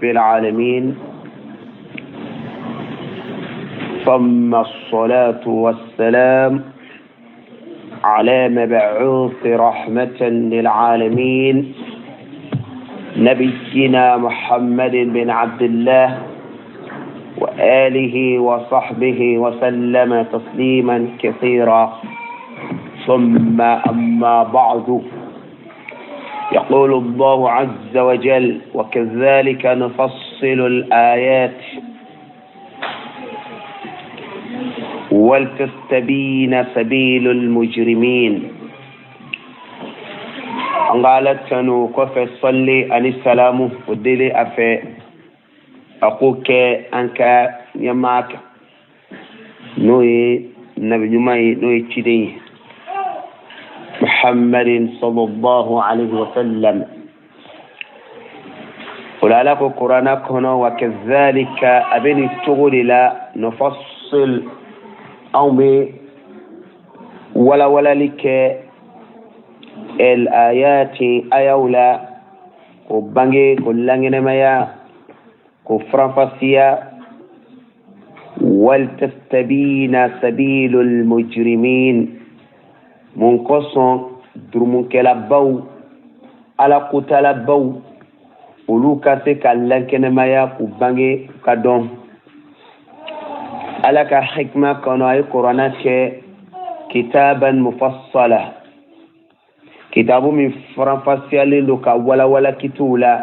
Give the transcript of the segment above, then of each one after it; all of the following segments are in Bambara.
العالمين، ثم الصلاة والسلام على مبعوث رحمة للعالمين نبينا محمد بن عبد الله وآله وصحبه وسلم تسليما كثيرا. ثم أما بعد، يقول الله عز وجل: وكذلك نفصل الآيات ولتستبين سبيل المجرمين. An ka Ala tanu kɔfɛ, sɔli ani salamu o deli a fɛ, a k'o kɛ an ka ɲɛmaa kan, n'o ye nabi ɲuman ye, n'o ye ciden ye, Muhammadin sallallahu alaihi wa sallam. O la, Ala ko Kuranna kɔnɔ: wa kazalika, a bɛ nin cogo de la, nufassil, anw bɛ walawalali kɛ, el ayati, ayaw la, k'o bange, k'o lankɛnɛmaya, k'o faranfasiya, walitastabina sabilul mujrimin. Mun kosɔn? Durumukɛlabaw, Ala kotalabaw, olu ka se ka lankɛnɛmaya, k'u bange ka dɔn. Ala ka hikma kɔnɔ, a ye Kuranna kɛ kitaban mufassala, kitabu min faranfasiyalen don ka walawala kitiw la,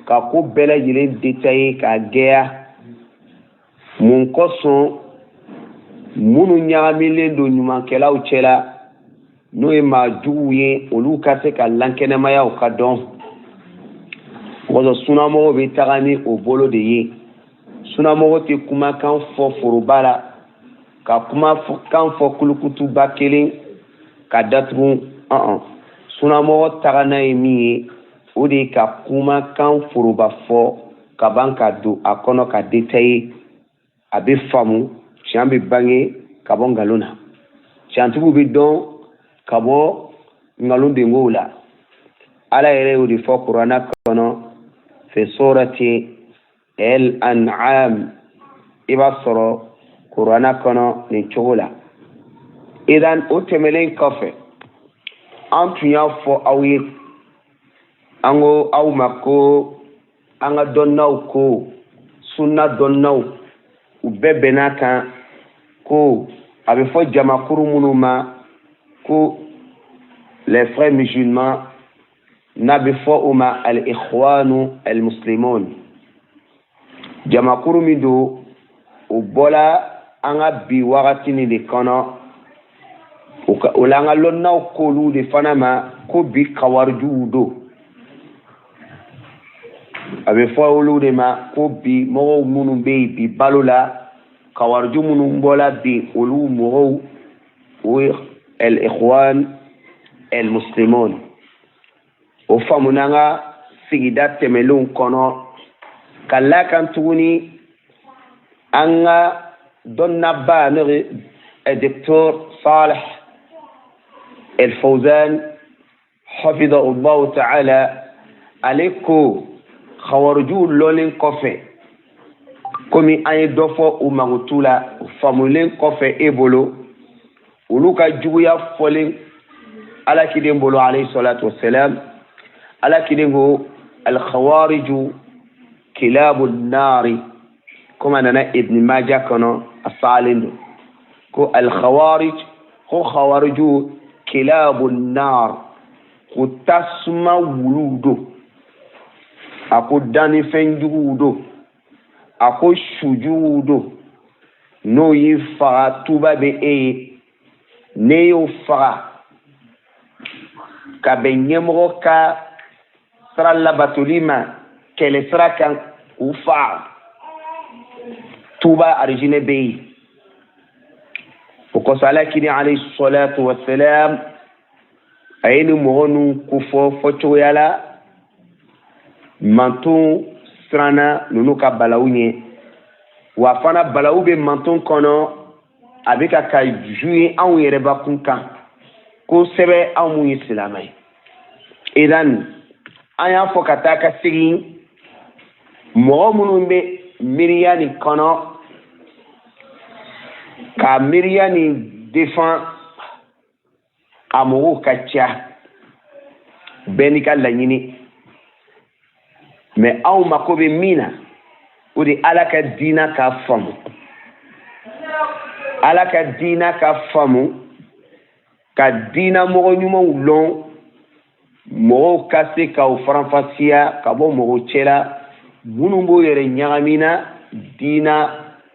ka ko bɛɛ lajɛlen détaillé k'a gɛya. Mun kosɔn? Minnu ɲagamilen don ɲumankɛlaw cɛla, n'o ye maa juguw ye, olu ka se ka lankɛnɛmaya, ka dɔn. Kosɔn sunamɔgɔw bɛ taga ni o bolo de ye. Sunamɔgɔ tɛ kumakan fɔ foroba la, ka kumakan fɔ kulukutuba kelen ka datugu. Ɔn sunamɔgɔ taga n'a ye min ye, o de ye ka kumakan foroba fɔ ka ban ka don a kɔnɔ ka détaillé. A bɛ faamu, tiɲɛ bɛ bange ka bɔ nkalon na, tiɲɛtigiw bɛ dɔn ka bɔ nkalon dengow la. Ala yɛrɛ y'o de fɔ Kuranna kɔnɔ, fi surati El An'am, i b'a sɔrɔ Kuranna kɔnɔ nin cogo la. Idan, o tɛmɛnen kɔfɛ, an tun y'a fɔ aw ye, an ko aw ma ko an ka dɔnnaw ko, sunna dɔnnaw, u bɛɛ bɛn'a kan ko a bɛ fɔ jamakuru minnu ma ko les Frères musulmans, n'a bɛ fɔ o ma al-Ikhwanu al-Muslimun, jamakuru min don, o bɔla an ka bi wagati nin de kɔnɔ. O la, an ka lɔnnaw k'olu de fana ma ko bi kawarijuw don. A bɛ fɔ olu de ma ko bi mɔgɔw minnu bɛ yen bi balo la, kawariju minnu bɔla bi, olu mɔgɔw, o ye al-Ikhwan al-Muslimun. O faamuna an ka sigida tɛmɛnlenw kɔnɔ. Ka la kan tuguni, an ka dɔnnaba, n'o ye docteur Saleh El Fawzan hafidhahullahu ta'ala, ale ko khawarijuw lɔlen kɔfɛ, komi an ye dɔ fɔ u mankutu la, u faamulen kɔfɛ e bolo, olu ka juguya fɔlen Ala kiden bolo alayhi salatu wassalam, Ala kiden ko: alkhawariju kilabu nari. Komi a nana Ibn Maja kɔnɔ, a salen don ko alkhawarij, ko khawariju kilabu nar, ko tasuma wuluw don, a ko dannifɛn juguw don, a ko sujuguw don. N'o y'i faga, tuba bɛ e ye. N'e y'o faga ka bɛn ɲɛmɔgɔ ka sira labatoli ma, kɛlɛ sira kan, k'u faga, tuba arijinɛ bɛ yen. O kosɔn, Ala kiri alayhi salatu wasalam, a ye nin mɔgɔ ninnu kofɔ fɔcogoya la, manton siranna ninnu ka balawu ɲɛ. Wa fana, balawu bɛ manton kɔnɔ, a bɛ ka jouer anw yɛrɛbakun kan kosɛbɛ, anw mun ye silamɛ ye. Idan, an y'a fɔ ka taa ka segin, Mɔgɔ minnu bɛ miiriya nin kɔnɔ ka miiriya nin défend, a mɔgɔw ka ca, bɛɛ n'i ka laɲini. Mais anw mako bɛ min na, o de Ala ka diina ka faamu, Ala ka diina ka faamu, ka diina mɔgɔ ɲumanw lɔn, mɔgɔw ka se k'aw faranfasiya ka bɔ mɔgɔw cɛla minnu b'o yɛrɛ ɲagamina diina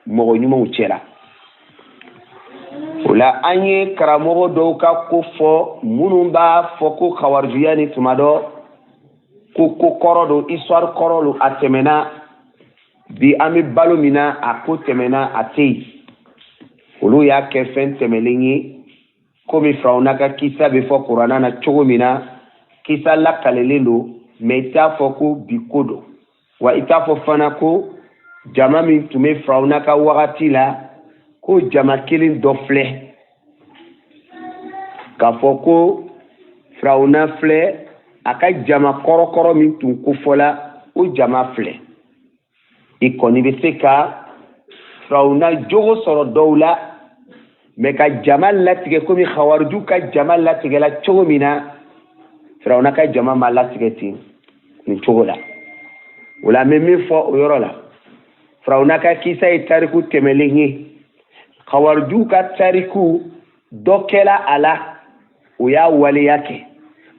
mɔgɔ ɲumanw cɛla. O la, an ye karamɔgɔ dɔw ka ko fɔ minnu b'a fɔ ko kawarijuya ni tuma dɔ ko ko kɔrɔ don, histoire kɔrɔ don, a tɛmɛna. Bi an bɛ balo min na, a ko tɛmɛna, a tɛ yen. Olu y'a kɛ fɛn tɛmɛlen ye, komi Firawuna ka kisa bɛ fɔ Kuranna na cogo min na. Kisa lakalelen don, mais i t'a fɔ ko bi ko don, wa i t'a fɔ fana ko jama min tun bɛ Firawuna ka wagati la, ko jama kelen dɔ filɛ k'a fɔ ko Firawuna filɛ, a ka jama kɔrɔkɔrɔ min tun kofɔla, o jama filɛ. I kɔni bɛ se ka Firawuna jogo sɔrɔ dɔw la, mais ka jama latigɛ komi Hawariju ka jama latigɛla cogo min na, Firawuna ka jama ma latigɛ ten nin cogo la. O la, an bɛ min fɔ o yɔrɔ la, Firawuna ka kisa ye tariku tɛmɛlen ye. Hawariju ka tariku dɔ kɛla a la, o y'a waleya kɛ.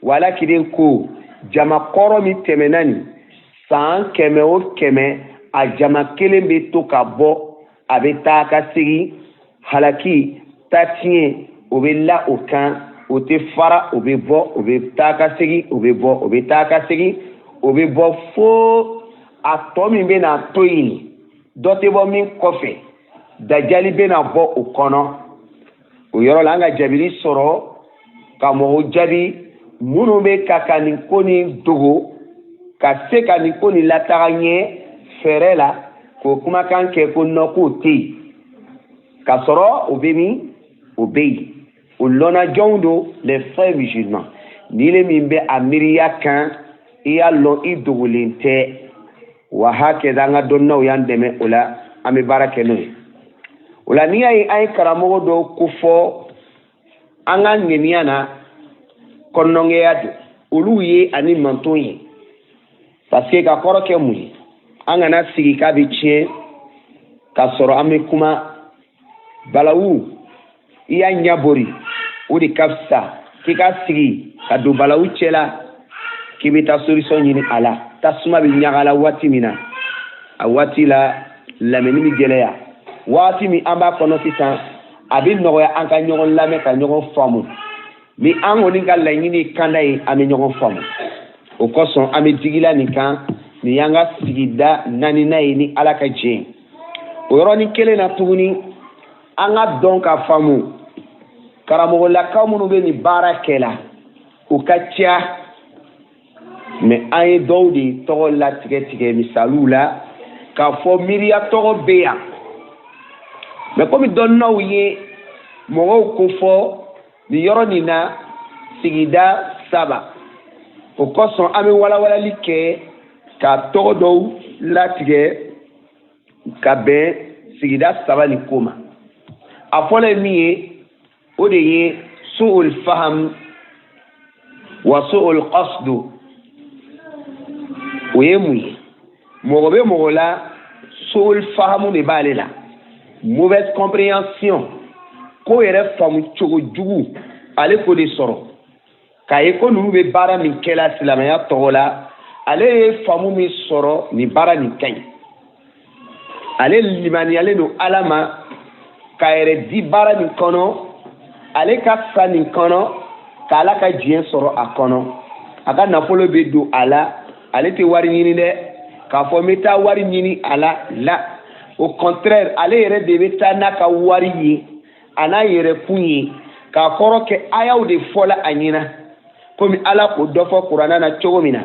Wala kelen ko jama kɔrɔ min tɛmɛna nin san 100 o 100, a jama kelen bɛ to ka bɔ, a bɛ taa ka segin, halaki tatiɲɛ o bɛ la o kan, o tɛ fara, o bɛ bɔ, o bɛ taa ka segin, o bɛ bɔ, o bɛ taa ka segin, o bɛ bɔ, fo a tɔ min bɛna to yen, dɔ tɛ bɔ min kɔfɛ, dajali bɛna bɔ o kɔnɔ. O yɔrɔ la, an ka jaabili sɔrɔ ka mɔgɔw jaabi minnu bɛ ka nin ko nin dogo, ka se ka nin ko nin lataga ɲɛ fɛɛrɛ la, k'o kumakan kɛ ko nɔ k'o tɛ yen, k'a sɔrɔ o bɛ min, o bɛ yen, o lɔnna jɔnw don. Les frères musulmans, ni le min bɛ a miiriya kan, i y'a lɔn i dogolen tɛ. Wa hakɛ an ka dɔnniyaw y'an dɛmɛ o la, an bɛ baara kɛ n'o ye. O la, n'i y'a ye an ye karamɔgɔ dɔw ko fɔ, an ka ŋaniya na kɔnɔngɛya don olu ye ani manton ye, parce que ka kɔrɔ kɛ mun ye, an kana sigi k'a bɛ tiɲɛ k'a sɔrɔ an bɛ kuma balawu. I y'a ɲɛbori, o de ka fisa k'i ka sigi ka don balawu cɛ la k'i bɛ taa solution ɲini a la. Tasuma bɛ ɲaga la waati min na, a waati la lamɛnni bɛ gɛlɛya. Waati min an b'a kɔnɔ sisan, a bɛ nɔgɔya an ka ɲɔgɔn lamɛn, ka ɲɔgɔn faamu. Ni an kɔni ka laɲini ye kanda ye, an bɛ ɲɔgɔn faamu. O kosɔn an bɛ digila nin kan. Nin y'an ka sigida naaninan ye, ni Ala ka jɛ. O yɔrɔnin kelen na tuguni, an ka dɔn ka faamu, karamɔgɔlakaw minnu bɛ nin baara kɛ la, u ka ca, mais an ye dɔw de tɔgɔ latigɛ tigɛ misaliw la k'a fɔ miiriya tɔgɔ bɛ yan. Mais komi dɔnnaw ye mɔgɔw ko fɔ nin yɔrɔ nin na sigida saba, o kosɔn an bɛ walawalali kɛ ka tɔgɔ dɔw latigɛ ka bɛn sigida saba nin ko ma. A fɔlɔ ye min ye, o de ye su'ul faham wa su'ul qasdu. O ye mun ye? Mɔgɔ bɛ mɔgɔ la, su'ul fahamu de b'ale la, mauvaise compréhension, ko yɛrɛ faamu cogo jugu, ale k'o de sɔrɔ k'a ye ko ninnu bɛ baara min kɛla silamɛya tɔgɔ la. Ale ye faamu min sɔrɔ, nin baara nin ka ɲi, ale limaniyalen don Ala ma k'a yɛrɛ di baara nin kɔnɔ, ale ka sa nin kɔnɔ k'Ala ka diɲɛ sɔrɔ a kɔnɔ, a ka nafolo bɛ don a la. Ale tɛ wari ɲini dɛ, k'a fɔ n bɛ taa wari ɲini a la la. Au contraire, ale yɛrɛ de bɛ taa n'a ka wari ye, a n'a yɛrɛkun ye, k'a kɔrɔ kɛ ayaw de fɔla a ɲɛna, komi Ala k'o dɔ fɔ Kuranna na cogo min na: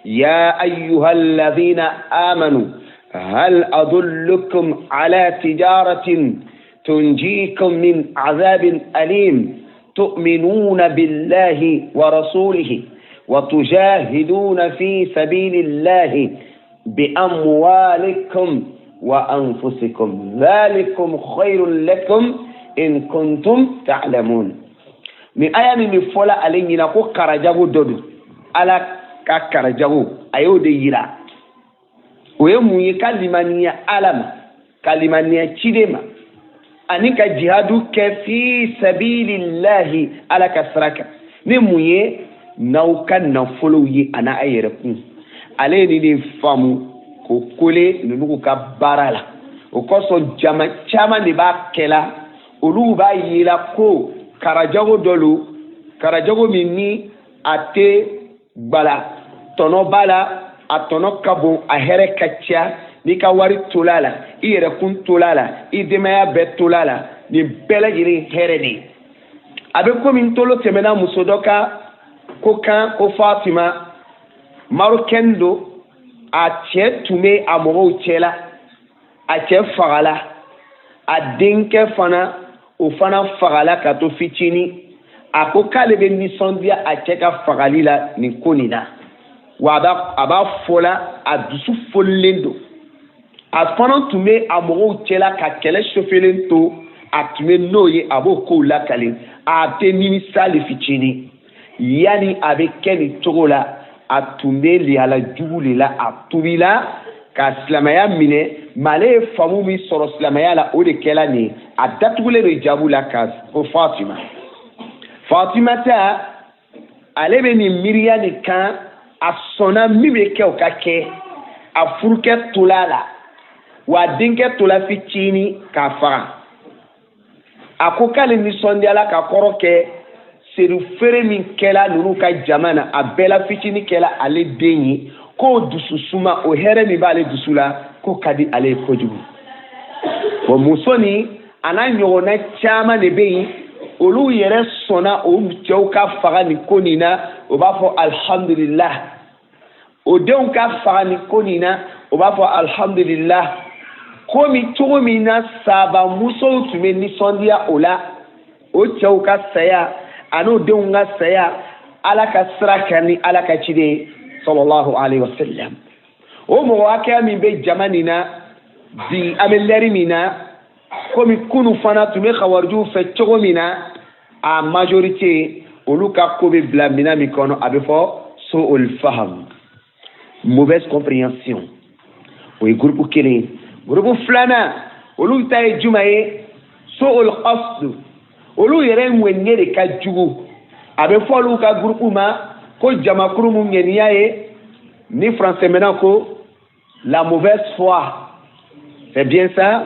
ya ayyuhalladhina amanu hal adullukum ala tijaratin tunjikum min azabin alim tu'minuna billahi wa rasulihi wa tujahiduna fi sabilillahi. Bi amwalikum wa anfusikum dhalikum khairun lakum in kuntum ta'lamun. Ni aya min bɛ fɔla ale ɲina ko karajago dɔ don, Ala ka karajago a y'o de yira. O ye mun ye? Ka limaniya Ala ma, ka limaniya ciden ma, ani ka jihadu kɛ fi sabilillahi, Ala ka sira kan. Ni mun ye? N'aw ka nafolow ye a n'a a yɛrɛ kun. Ale ye nin de faamu k'o kole ninnu ka baara la. O kosɔn jama caman de b'a kɛla, olu b'a yira ko karajago dɔ lo, karajago min ni a tɛ gbala, tɔnɔ b'a la, a tɔnɔ ka bon, a hɛrɛ ka ca. N'i ka wari tola la, i yɛrɛ kun tola la, i denbaya bɛɛ tola la, nin bɛɛ lajɛlen hɛrɛ de ye. A bɛ komi n tolo tɛmɛna muso dɔ ka ko kan, ko Fatima, Marocaine don. A cɛ tun bɛ a mɔgɔw cɛla, a cɛ fagala, a denkɛ fana, o fana fagala ka to fitinin. A ko k'ale bɛ nisɔndiya a cɛ ka fagali la nin ko nin na, wa a b'a fɔ la, a dusu folilen don. A fana tun bɛ a mɔgɔw cɛla ka kɛlɛ sofelen to, a tun bɛ n'o ye, a b'o kow lakale, a tɛ nimisa le fitinin. Yanni a bɛ kɛ nin cogo la, a tun bɛ lihala jugu de la. A tubila ka silamɛya minɛ, mɛ ale ye faamu min sɔrɔ silamɛya la, o de kɛla nin ye. A datugulen don jabu la ka ko Fatima. Fatima ta, ale bɛ nin miiriya nin kan, a sɔnna min bɛ kɛ o ka kɛ. A furukɛ tola a la, wa a denkɛ tola fitinin k'a faga. A ko k'ale nisɔndiyala ka kɔrɔ kɛ sedu feere min kɛla ninnu ka jama na, a bɛɛ la fitinin kɛla ale den ye, k'o dusu suma, o hɛrɛ min b'ale dusu la, k'o ka di ale ye kojugu. Bon, muso nin a n'a ɲɔgɔnna caman de bɛ yen, olu yɛrɛ sɔnna o cɛw ka faga nin ko nin na, o b'a fɔ alhamdulilah. O denw ka faga nin ko nin na, o b'a fɔ alhamdulilah. Komi cogo min na saba musow tun bɛ nisɔndiya o la, o cɛw ka saya an'o denw ka saya Ala ka sira kan ni Ala ka ciden sallallahu alaihi wasallam. O mɔgɔ hakɛya min bɛ jama nin na bi, an bɛ lɛri min na, komi kunu fana tun bɛ kawarijiw fɛ cogo min na, a majorité olu ka ko bɛ bila minɛn min kɔnɔ, a bɛ fɔ so'ul faham, mauvaise compréhension. O ye groupe kelen ye. Groupe filanan, olu ta ye jumɛn ye? So'ul qasd, olu yɛrɛ ŋɛniye de ka jugu. A bɛ fɔ olu ka groupe ma ko jamakuru mun ŋɛniya ye, ni français mɛnna ko la mauvaise foi. C'est bien ça,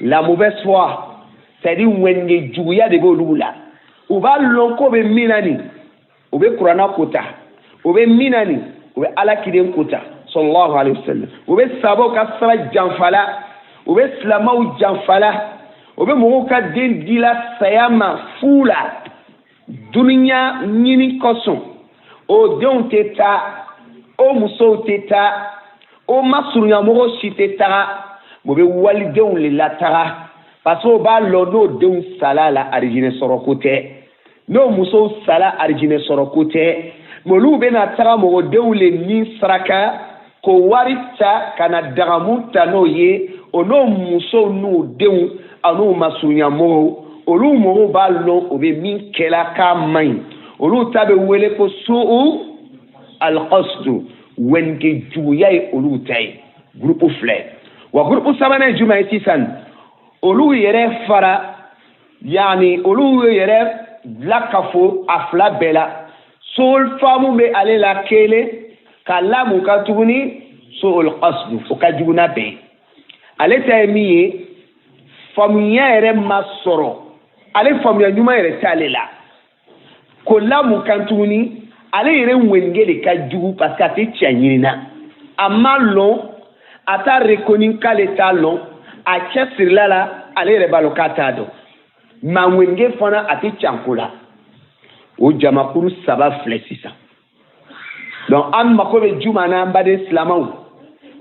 la mauvaise foi, c'est-à-dire ŋɛniye juguya de b'olu la. U b'a lɔn ko bɛ min na nin, u bɛ kuranna kota, u bɛ min na nin, u bɛ Ala kiden kota sallallahu alaihi wasallam, u bɛ sabaw ka sira janfala, u bɛ silamɛw janfala, u bɛ mɔgɔw ka den dila saya ma fu la duniya ɲini kosɔn. O denw tɛ taa, o musow tɛ taa, o masurunyamɔgɔw si tɛ taga, o bɛ walidenw de lataga, parce que o b'a lɔn n'o denw sala la, arijinɛ sɔrɔ ko tɛ, n'o musow sala, arijinɛ sɔrɔ ko tɛ. Mais olu bɛna taga mɔgɔdenw le ni saraka k'o wari ta ka na dagamu ta n'o ye, o n'o musow n'u denw an'u masurunyamɔgɔw. Olu mɔgɔw b'a lɔn o bɛ min kɛla k'a man ɲi. Olu ta bɛ wele ko su'u alqasdu, wɛnke juguya ye olu ta ye. Groupe filɛ. Wa groupe sabanan ye jumɛn ye sisan? Olu yɛrɛ fara, yaani olu yɛrɛ lakafo a fila bɛɛ la. So'ul faamu bɛ ale la kelen ka lamu ka tuguni so'ul qasdu, o ka jugu n'a bɛɛ ye. Ale ta ye min ye, faamuya yɛrɛ ma sɔrɔ ale, faamuya ɲuman yɛrɛ t'ale la ko lamu kan tuguni. Ale yɛrɛ ŋɛniye de ka jugu, parce que a tɛ cɛ ɲini na, a ma lɔn, a t'a reconnu k'ale t'a lɔn, a cɛsirila la, ale yɛrɛ b'a lɔn k'a t'a dɔn, maa ŋɛniye fana a tɛ canko la. O jamakuru saba filɛ sisan. Donc an mako bɛ juma na, an baden silamɛw,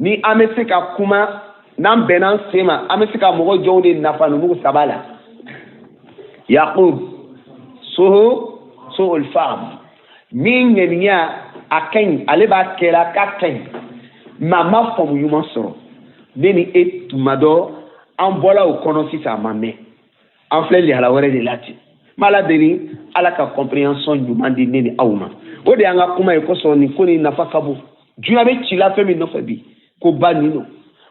ni an bɛ se ka kuma n'an bɛnna an sen ma, an bɛ se ka mɔgɔ jɔnw de nafa ninnu saba la. Yaqub soho sohol faham, min ŋaniya a ka ɲi, ale b'a kɛla k'a ka ɲi. Mais a ma faamu ɲuman sɔrɔ. Ne ni e tuma dɔ an bɔla o kɔnɔ sisan, a ma mɛn, an filɛ lihala wɛrɛ de la ten. N b'ala deli, Ala ka compréhension ɲuman di ne ni aw ma. O de y'an ka kuma ye kosɔn. Nin ko nin nafa ka bon. Diɲɛ bɛ ci la fɛn min nɔfɛ bi, ko ba nin don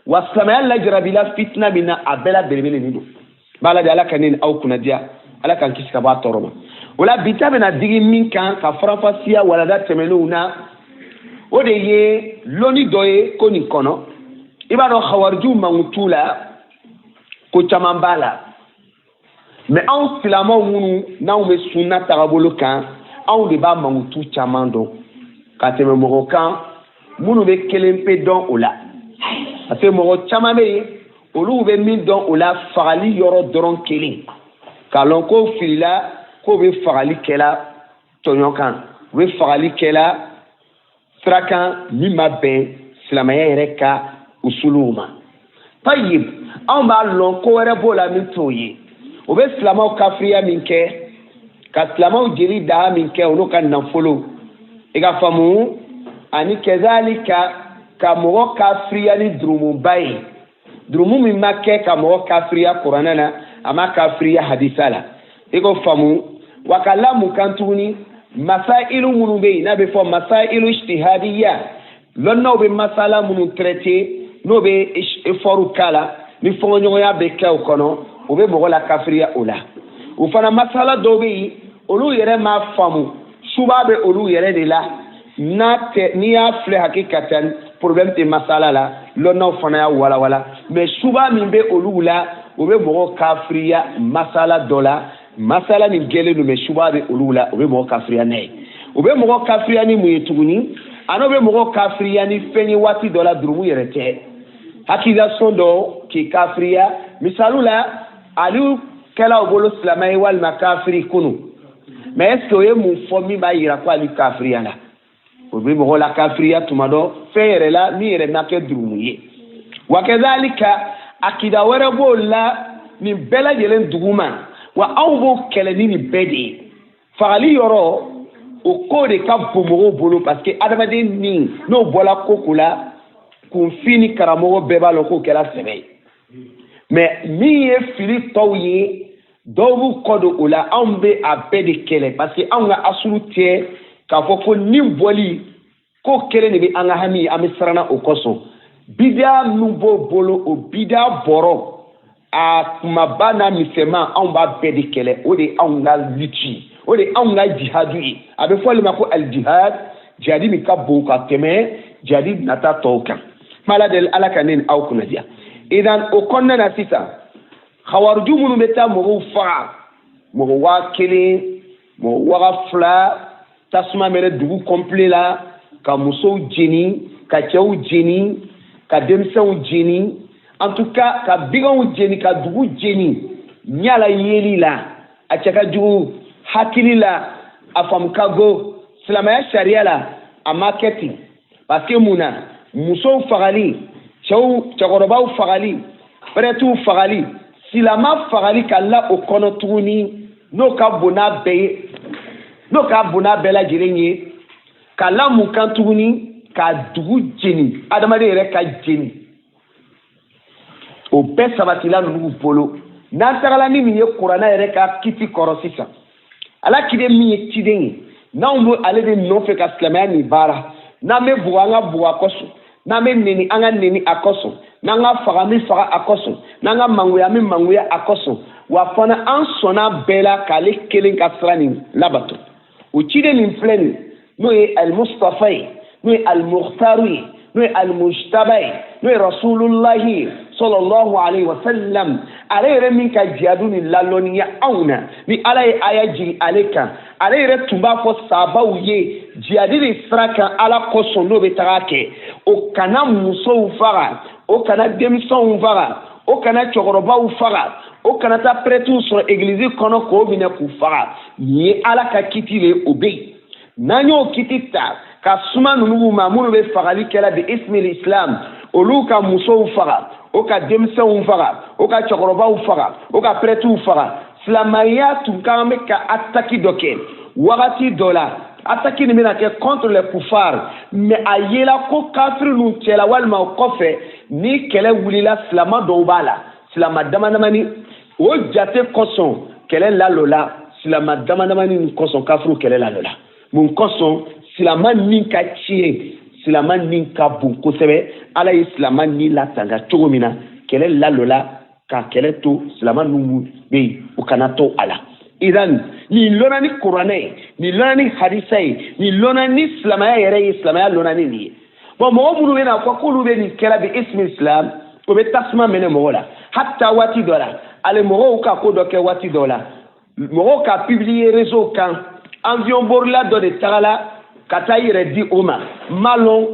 wa silamɛya lajarabila fitina min na, a bɛɛ la belebele nin don. N b'ala deli, Ala ka ne ni aw kunnadiya, Ala k'an kisi ka bɔ a tɔɔrɔ ma. O la, bi ta bɛna digi min kan ka faranfasiya walada tɛmɛnenw na, o de ye lɔnni dɔ ye ko nin kɔnɔ. I b'a dɔn, hawarijiw mankutu la, ko caman b'a la. Mais anw silamɛw minnu n'anw bɛ sunna tagabolo kan, anw de b'a mankutu caman dɔn ka tɛmɛ mɔgɔ kan minnu bɛ kelen pe dɔn o la, parce que mɔgɔ caman bɛ yen, olu bɛ min dɔn o la, fagali yɔrɔ dɔrɔn kelen, k'a lɔn ko filila, k'o bɛ fagali kɛla tɔɲɔ kan, u bɛ fagali kɛla sira kan min ma bɛn silamɛya yɛrɛ ka usuluw ma. Tayib, anw b'a lɔn ko wɛrɛ b'o la min t'o ye. O bɛ silamɛw kafiriya min kɛ, ka silamɛw jeli daa min kɛ, olu ka nafolo, i ka faamu, ani kɛzalika ka mɔgɔ kafiriya ni durumuba ye, durumu min ma kɛ ka mɔgɔ kafiriya kuranɛ na, a ma kafiriya hadisa la, i ko faamu. Wa ka lamu kan tuguni, masailu minnu bɛ yen n'a bɛ fɔ masailu ijtihadiya, lɔnnaw bɛ masala minnu traité, n'o bɛ effort k'a la, ni fɔnkɔɲɔgɔnya bɛ kɛ o kɔnɔ, o bɛ mɔgɔ la kafiriya o la. O fana masala dɔw bɛ yen, olu yɛrɛ m'a faamu, suba bɛ olu yɛrɛ de la. N'a tɛ, n'i y'a filɛ hakikatan, problème tɛ masala la, lɔnnaw fana y'a walawala. Mais suba min bɛ olu la, o bɛ mɔgɔ kafiriya masala dɔ la. Masala nin gɛlɛn don, mais suba bɛ olu la, o bɛ mɔgɔ kafiriya n'a ye. O bɛ mɔgɔ kafiriya ni mun ye tuguni? A n'o bɛ mɔgɔ kafiriya ni fɛn ye waati dɔ la, durumu yɛrɛ tɛ, accusation dɔ k'i kafiriya. Misali la, Aliyu kɛla o bolo silamɛ ye walima kafiri kunu, mais est ce que o ye mun fɔ min b'a yira ko Ali kafiriya la? O bɛ mɔgɔ la kafiriya tuma dɔ fɛn yɛrɛ la min yɛrɛ ma kɛ durumu ye. Wa kɛzalika, akida wɛrɛ b'o la nin bɛɛ lajɛlen duguma, wa anw b'o kɛlɛ ni nin bɛɛ de ye. Fagali yɔrɔ, o ko de ka bon mɔgɔw bolo, parce que adamaden ni n'o bɔla ko ko la, kunfin ni karamɔgɔ bɛɛ b'a lɔn k'o kɛra sɛbɛ ye. Mais min ye fili tɔw ye, dɔw b'u kɔ don o la. Anw bɛ a bɛɛ de kɛlɛ, parce que anw ka asulu tɛ k'a fɔ ko ni bɔli ko kelen de bɛ an ka hami ye, an bɛ siranna o kosɔn. Bidiya min b'o bolo, o bidiya bɔrɔ a kumaba n'a misɛnman, anw b'a bɛɛ de kɛlɛ. O de ye anw ka lutte ye, o de ye anw ka jihadu ye. A bɛ fɔ ale ma ko alijihad, jihadi min ka bon ka tɛmɛ jihadi nata tɔw kan. Ala deli, Ala ka ne ni aw kunnadiya. Idan o kɔnɔna na sisan, hawariju minnu bɛ taa mɔgɔw faga, mɔgɔ 1000, mɔgɔ 2000, tasuma mɛnɛ dugu complet la, ka musow jeni, ka cɛw jeni, ka denmisɛnw jeni, en tout cas ka biganw jeni, ka dugu jeni, ɲala yeli la, a cɛ ka jugu hakili la, a faamu ka go silamɛya sariya la, a ma kɛ ten. Parce que mun na? Musow fagali, cɛw cɛkɔrɔbaw fagali, prêtres fagali, silama fagali ka la o kɔnɔ tuguni, n'o ka bon n'a bɛɛ ye, n'o ka bon n'a bɛɛ lajɛlen ye, ka la mun kan tuguni? Ka dugu jeni, adamaden yɛrɛ ka jeni, o bɛɛ sabatila ninnu bolo. N'an tagala ni min ye kuranɛ yɛrɛ ka kiti kɔrɔ sisan, Ala kiden min ye ciden ye, n'anw bɛ ale de nɔfɛ ka silamɛya nin baara, n'an bɛ bugɔ, an ka bugɔ a kɔsɔn, n'an bɛ neni, an ka neni a kosɔn, n'an ka faga, an bɛ faga a kosɔn, n'an ka mangoya, an bɛ mangoya a kosɔn. Wa fana an sɔnna bɛɛ la k'ale kelen ka sira nin labato. O ciden nin filɛ nin, n'o ye Alimustafa ye, n'o ye Alimukhtaru ye, n'o ye Alimujtaba ye, n'o ye Rasulullahi ye sallallahu alaihi wa sallam, ale yɛrɛ min ka jihadu ni lalɔnniya anw na, ni Ala ye aya jigin ale kan, ale yɛrɛ tun b'a fɔ sabaw ye jihadi de sira kan Ala kosɔn, n'o bɛ taga kɛ, o kana musow faga, o kana denmisɛnw faga, o kana cɛkɔrɔbaw faga, o kana taa prêtres sɔrɔ egilizi kɔnɔ k'o minɛ k'u faga. Nin ye Ala ka kiti de ye, o bɛ yen. N'an y'o kiti ta ka suma ninnu ma, minnu bɛ fagali kɛla bi ismil islam, olu ka musow faga, o ka denmisɛnw faga, o ka cɛkɔrɔbaw faga, o ka prêtres faga, silamɛya tun kan bɛ ka attaque dɔ kɛ wagati dɔ la. Attaque nin bɛna kɛ contre les kufar, mais a yela ko kafiri ninnu cɛla walima o kɔfɛ ni kɛlɛ wulila, silama dɔw b'a la, silama dama damani. O jate kosɔn kɛlɛ lalɔ la, silama dama damani nin kosɔn kafiriw kɛlɛ lalɔ la. Mun kosɔn? Silama ni ka tiɲɛ, silama ni ka bon kosɛbɛ. Ala ye silama ni latanga cogo min na, kɛlɛ lalɔ la ka kɛlɛ to silama ninnu bɛ yen, u kana to a la. Idan nin lɔnna ni kuranɛ ye, nin lɔnna ni hadisa ye, nin lɔnna ni silamɛya yɛrɛ ye, silamɛya lɔnna ni nin ye. Bon, mɔgɔ minnu bɛna fɔ k'olu bɛ nin kɛra bi ismi islam, o bɛ tasuma mɛnɛ mɔgɔ la. Hatta waati dɔ la, ale mɔgɔw ka ko dɔ kɛ waati dɔ la, mɔgɔw ka publier réseau kan, avion borila dɔ de tagala ka taa i yɛrɛ di o ma, n m'a lɔn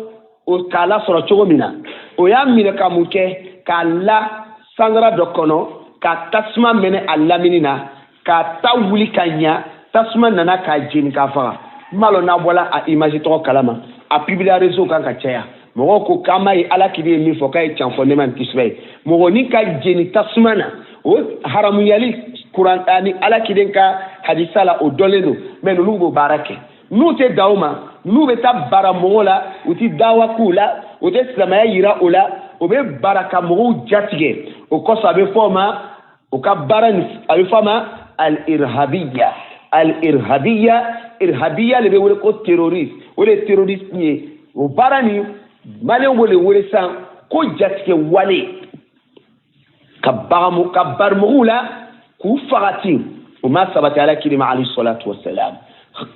o k'a lasɔrɔ cogo min na. O y'a minɛ ka mun kɛ? K'a la sangara dɔ kɔnɔ, ka tasuma mɛnɛ a lamini na, ka ta wuli ka ɲa, tasuma nana k'a jeni k'a faga. N m'a lɔn n'a bɔla a image tɔgɔ kalama. A publier réseau kan ka caya, mɔgɔw ko k'an m'a ye. Ala kiri ye min fɔ k'a ye can fɔ, ne ma nin kisibɛ ye. Mɔgɔ ni ka jeni tasuma na, o haramuyali kuran ani ala kiden ka hadisa la, o dɔnlen don. Mɛ ninnu b'o baara kɛ, n'u tɛ dan o ma, n'u bɛ taa bara mɔgɔw la, u ti dawa k'u la, u tɛ silamɛya yira o la, o bɛ bara ka mɔgɔw jatigɛ. O kosɔn a bɛ fɔ o ma, o ka baara nin, a bɛ fɔ a ma al-irhabiya. Al-irhabiya, irhabiya de bɛ wele ko terroriste. O de ye terroriste ye. O baara nin, maliyɛnw b'o de wele sisan ko jatigɛ wale, ka bagamu ka bari mɔgɔw la k'u faga ten. O ma sabati ala kiri ma, alayhi salatu wasalam.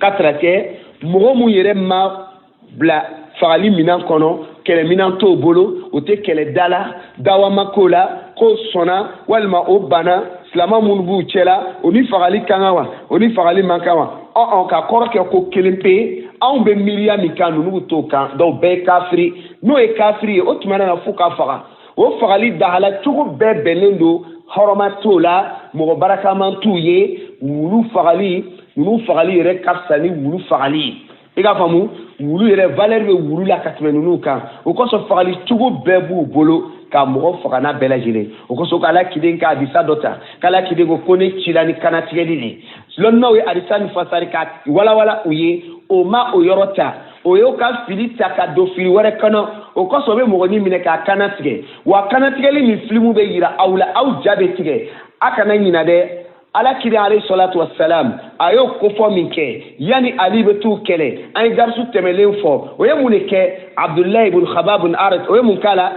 Ka tara kɛ mɔgɔ mun yɛrɛ ma bila fagali minan kɔnɔ, kɛlɛ minan t'o bolo, o tɛ kɛlɛ da la, dawa ma k'o la, k'o sɔnna walima o banna, silama minnu b'u cɛla, o ni fagali ka kan wa, o ni fagali man kan wa? Ɔ ka kɔrɔ kɛ ko kelen pe, anw bɛ miiriya min kan, ninnu t'o kan. Donc bɛɛ ye kafiri. N'o ye kafiri ye, o tuma na f'u ka faga. O fagali dahala cogo bɛɛ bɛnnen don, hɔrɔma t'o la, mɔgɔ barakaman t'u ye. Wulu fagali, ninnu fagali yɛrɛ ka fisa ni wulu fagali ye. I k'a faamu, wulu yɛrɛ valeur bɛ wulu la ka tɛmɛ ninnu kan. O kosɔn fagali cogo bɛɛ b'u bolo ka mɔgɔ faga n'a bɛɛ lajɛlen. O kosɔn k'ala kiden ka hadisa dɔ ta, k'ala kiden ko ko ne cila ni kanatigɛli de. Lɔnnaw ye hadisa ni fasari ka walawala u ye, o ma o yɔrɔ ta, o y'o ka fili ta ka don fili wɛrɛ kɔnɔ. O kosɔn o bɛ mɔgɔnin minɛ k'a kana tigɛ. Wa kanatigɛli min filimu bɛ yira aw la, aw ja bɛ tigɛ. A kana ɲina dɛ, ala kiri alayhi salatu wasalam a y'o kofɔ min kɛ yanni Ali bɛ t'u kɛlɛ, an ye darisu tɛmɛlen fɔ. O ye mun de kɛ? Abdulayi ibn Khabab ibn Arat, o ye mun k'a la?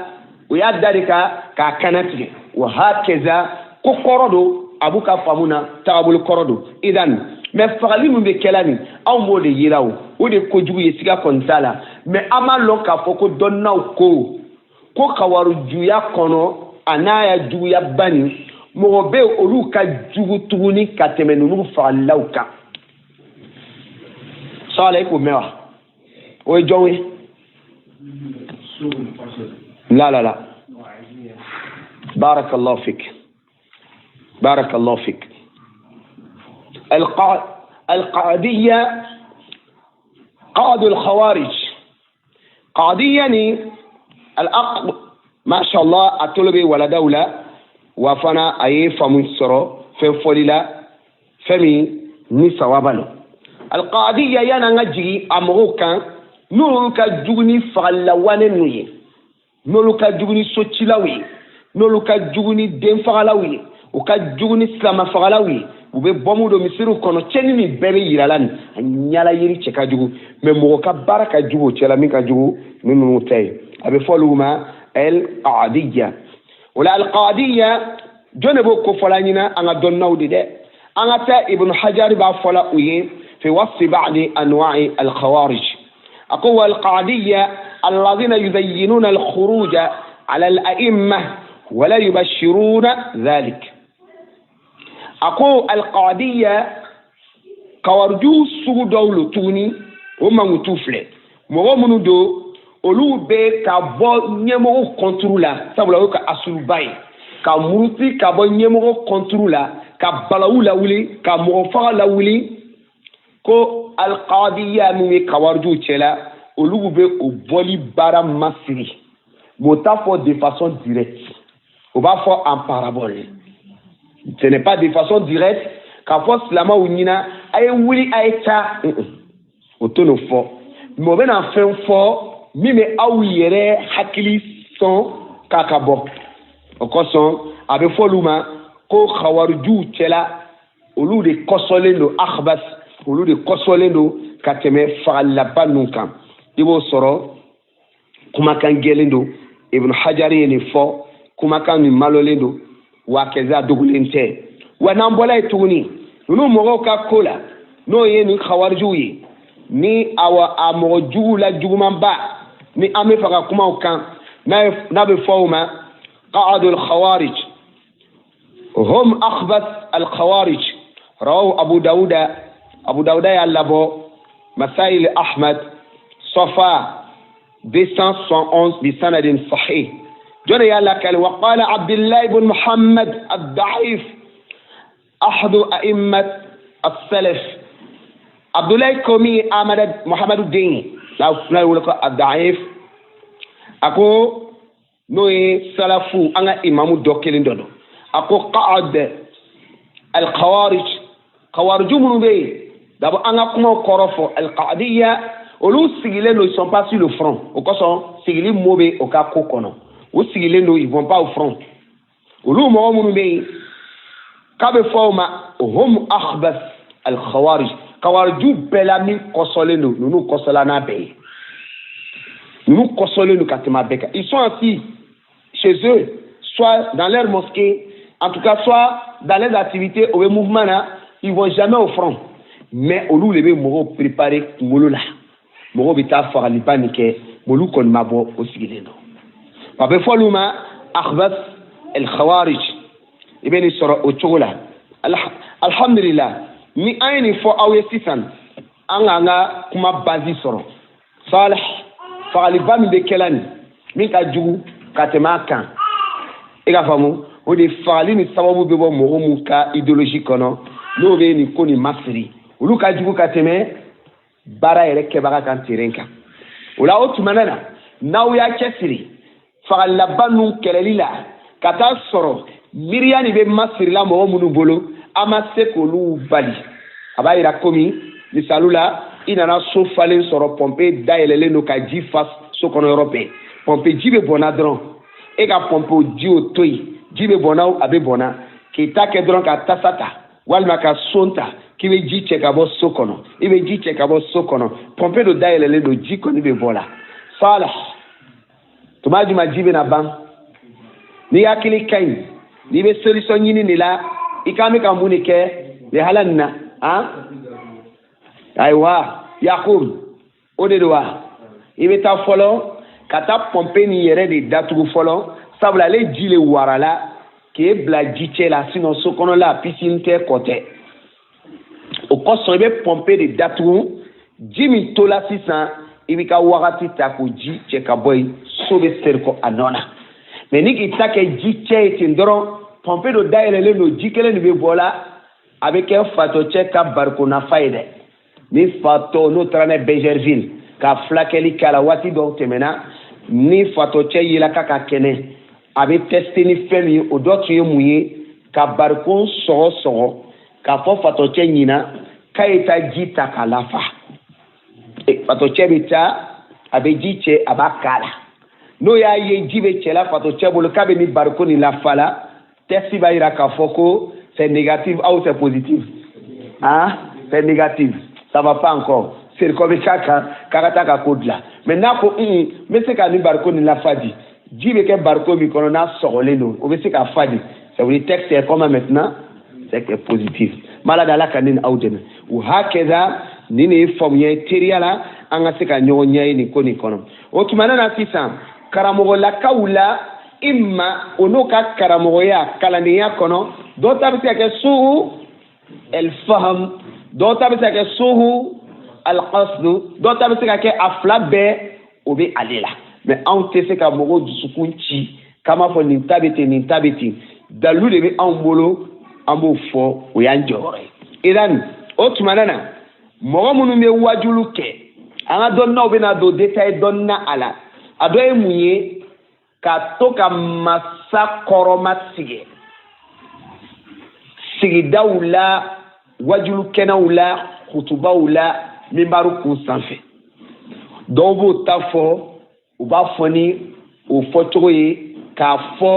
O y'a da de ka k'a kana tigɛ. Wa hakaza, ko kɔrɔ don, a b'u ka faamu na, tagabolo kɔrɔ don. Idan mɛ fagali min bɛ kɛla nin, anw b'o de yira. O de ye kojugu ye, siga kɔni t'a la. Mɛ an b'a lɔn k'a fɔ ko dɔnnaw ko kawarujuya kɔnɔ, a n'a ya juguyaba nin, mɔgɔ bɛ yen olu ka jugu tuguni ka tɛmɛ ninnu fagalilaw kan. Sɔgɔla, i k'o mɛn wa? O ye jɔn ye? La la la, barakallahu fik, barakallahu fik. القعدية، قعد الخوارج، قعدية ni الأق ما شاء الله a tolo bɛ waladaw la, wa fana a ye faamu sɔrɔ fɛn fɔli la, fɛn min ni sawaba lo. Alqadiya, yan'an ka jigin a mɔgɔw kan, n'olu ka jugu ni fagalilawane ninnu ye, n'olu ka jugu ni socilaw ye, n'olu ka jugu ni denfagalaw ye, u ka jugu ni silamɛfagalaw ye, u bɛ bɔmu don misiriw kɔnɔ, cɛnni min bɛɛ bɛ yira la nin, a ɲala yiri cɛ ka jugu. Mɛ mɔgɔ ka baara ka jugu o cɛ la min ka jugu ni ninnu tɛ ye, a bɛ fɔ olu ma el qadiya. O la alqadiya, jɔn de b'o kofɔla ɲina? An ka dɔnnaw de dɛ. An ka taa Ibn Hajar b'a fɔla u ye fi wasfi ba'di anwa'i al-khawarij, a ko wal qadiyya alladhina yuzayyinuna al-khuruja ala al-a'imma wala yubashiruna dhalik. A ko alqadiyya, kawarju sugu dɔw lo tuguni, o mankutu filɛ. Mɔgɔ minnu don, olu bɛ ka bɔ ɲɛmɔgɔ kɔnturu la, sabula o ye ka asuluba ye, ka muruti ka bɔ ɲɛmɔgɔ kɔnturu la, ka balawu lawuli, ka mɔgɔ faga lawuli. Ko alqadiya min ye kawarjuw cɛla, olu bɛ o bɔli baara masiri. Mais o t'a fɔ de façon directe, o b'a fɔ en parabole. Ce n'est pas de façon directe k'a fɔ silamɛw ɲina a ye wuli, a ye taa. O tɛ n'o fɔ, mais o bɛna fɛn fɔ min bɛ aw yɛrɛ hakili sɔn k'a ka bɔ. O kosɔn a bɛ fɔ olu ma ko khawarijuw cɛla, olu de kɔsɔlen don, akhbas, olu de kɔsɔlen don ka tɛmɛ fagalilaba ninnu kan. I b'o sɔrɔ kumakan gɛlɛn don. Ibn Hajar ye nin fɔ, kumakan min malolen don wa kɛza dogolen tɛ. Wa n'an bɔla yen tuguni, ninnu mɔgɔw ka ko la, n'o ye nin khawarijuw ye, ni awa a mɔgɔ jugu la jugumanba, ni an bɛ fɛ ka kuma o kan, n'a bɛ fɔ o ma qa'adul khawarij, hum akhbas al khawarij, rawahu Abu Dawuda. Abu Dawuda y'a labɔ Masail Ahmad, Safa 271, bi sanadin sahih. Jɔn y'a lakali? Wa qala Abdullah ibn Muhammad ad-Da'if, ahadu a'immat as-salaf. Abdullah komi Ahmad Muhammadu den ye, n'a ye wele ko ad-Da'if, a ko n'o ye salafu an ka imamu dɔ kelen dɔ don, a ko qa'ad al-khawarij, khawariju minnu bɛ yen d'abord, an ka kumaw kɔrɔ fɔ, al-qa'diyya, olu sigilen don, ils sont pas sur le front. O kosɔn sigili mot bɛ o ka ko kɔnɔ, u sigilen don, ils vont pas au front. Olu mɔgɔ minnu bɛ yen k'a bɛ fɔ o ma hum akhbas al-khawarij, khawariju bɛɛ la min kɔsɔlen don, ninnu kɔsɔla n'a bɛɛ ye, ninnu kɔsɔlen don ka tɛmɛ a bɛɛ kan. Ils sont assis chez eux, soit dans leur mosquée, en tout cas soit dans les activités au mouvement là, ils vont jamais au front, mais olu de bɛ mɔgɔw préparer kunkolo la, mɔgɔw bɛ taa fagaliba nin kɛ, olu kɔni ma bɔ, o sigilen don. A bɛ fɔ olu ma akhbas al-khawarij. I bɛ nin sɔrɔ o cogo la. Alhamdulillah, ni an ye nin fɔ aw ye sisan, an k'an ka kuma base sɔrɔ. Salih, fagaliba min bɛ kɛla nin min ka jugu ka tɛmɛ a kan, i ka faamu, o de fagali ni sababu bɛ bɔ mɔgɔ mun ka idéologie kɔnɔ, n'o bɛ nin ko nin masiri, olu ka jugu ka tɛmɛ baara yɛrɛ kɛbaga kan terrain kan. O la, o tuma na, n'aw y'a cɛsiri fagalilaba ninnu kɛlɛli la, ka taa sɔrɔ miiriya nin bɛ masirila mɔgɔ minnu bolo, an ma se k'olu bali, a b'a yira komi misali la, i nana so falen sɔrɔ, pɔnpe dayɛlɛlen don ka ji fa so kɔnɔ yɔrɔ bɛɛ, pɔnpe ji bɛ bɔnna dɔrɔn, e ka pɔnpe ji o to yen, ji bɛ bɔnna, a bɛ bɔnna, k'i ta kɛ dɔrɔn ka tasa ta walima ka son ta k'i bɛ ji cɛ ka bɔ so kɔnɔ, i bɛ ji cɛ ka bɔ so kɔnɔ, pɔnpe dɔ dayɛlɛlen don, ji kɔni bɛ bɔ la. Sala tuma jumɛn ji bɛna ban? N'i hakili ka ɲi, n'i bɛ solution ɲini de la, i kan bɛ ka mun de kɛ lihala nin na? Han, ayiwa, Yakub, o de don wa? I bɛ taa fɔlɔ ka taa pɔnpe nin yɛrɛ de datugu fɔlɔ, sabula ale ji le warala k'e bila ji cɛ la, sinon so kɔnɔla piscine tɛ, kɔ tɛ. O kosɔn i bɛ pɔnpe de datugu, ji min tola sisan, i b'i ka wagati ta k'o ji cɛ ka bɔ yen, so bɛ seri kɔ a nɔ na. Mais ni k'i ta kɛ ji cɛ ye ten dɔrɔn, pɔnpe dɔ dayɛlɛlen don, ji kelen de bɛ bɔ la, a bɛ kɛ fatɔcɛ ka bariko nafa ye dɛ. Ni fatɔ n'o taara n'a ye Bergerville ka fulakɛli k'a la, waati dɔw tɛmɛna, ni fatɔcɛ yela k'a ka kɛnɛ, a bɛ tester ni fɛn min ye, o dɔ tun ye mun ye? Ka barikon sɔgɔ sɔgɔ k'a fɔ fatɔcɛ ɲina k'a ye taa ji ta k'a lafa. Fatɔcɛ bɛ taa, a bɛ ji cɛ, a b'a k'a la, n'o y'a ye ji bɛ cɛ la fatɔcɛ bolo k'a bɛ ni barikon nin lafa la, test b'a yira k'a fɔ ko c'est négatif ou c'est positif. Hein, c'est négatif, ça va pas encore, serikɔ bɛ k'a kan k'a ka taa ka ko dilan. Mais n'a ko un, n bɛ se ka ni barikon nin lafa di, ji bɛ kɛ barikon min kɔnɔ n'a sɔgɔlen don, o bɛ se ka fa di, ça veut dire test est comment maintenant? C'est que positif. Malade, Ala ka ne ni aw dɛmɛ. O hakɛda nin de ye faamuya ye teriya la, an ka se ka ɲɔgɔn ɲɛ ye nin ko nin kɔnɔ. O tuma na sisan, karamɔgɔlakaw la, i ma o n'o ka karamɔgɔya kalandenya kɔnɔ, dɔw ta bɛ se ka kɛ suhu el faham, dɔw ta bɛ se ka kɛ suhu alqasdu, dɔw ta bɛ se ka kɛ a fila bɛɛ, o bɛ ale la. Mais anw tɛ se ka mɔgɔw dusukun ci k'an b'a fɔ nin ta bɛ ten, nin ta bɛ ten. Dalilu de bɛ anw bolo, an b'o fɔ, o y'an jɔyɔrɔ ye. Idan o tuma na, mɔgɔ minnu bɛ wajulu kɛ, an ka dɔnniyaw bɛna don détail dɔɔni na a la. A dɔ ye mun ye? Ka to ka masa kɔrɔma tigɛ sigidaw la, wajulu kɛnɛw la, kutubaw la. minbaru kun sanfɛ. Dɔw b'o ta fɔ, u b'a fɔ ni o fɔcogo ye k'a fɔ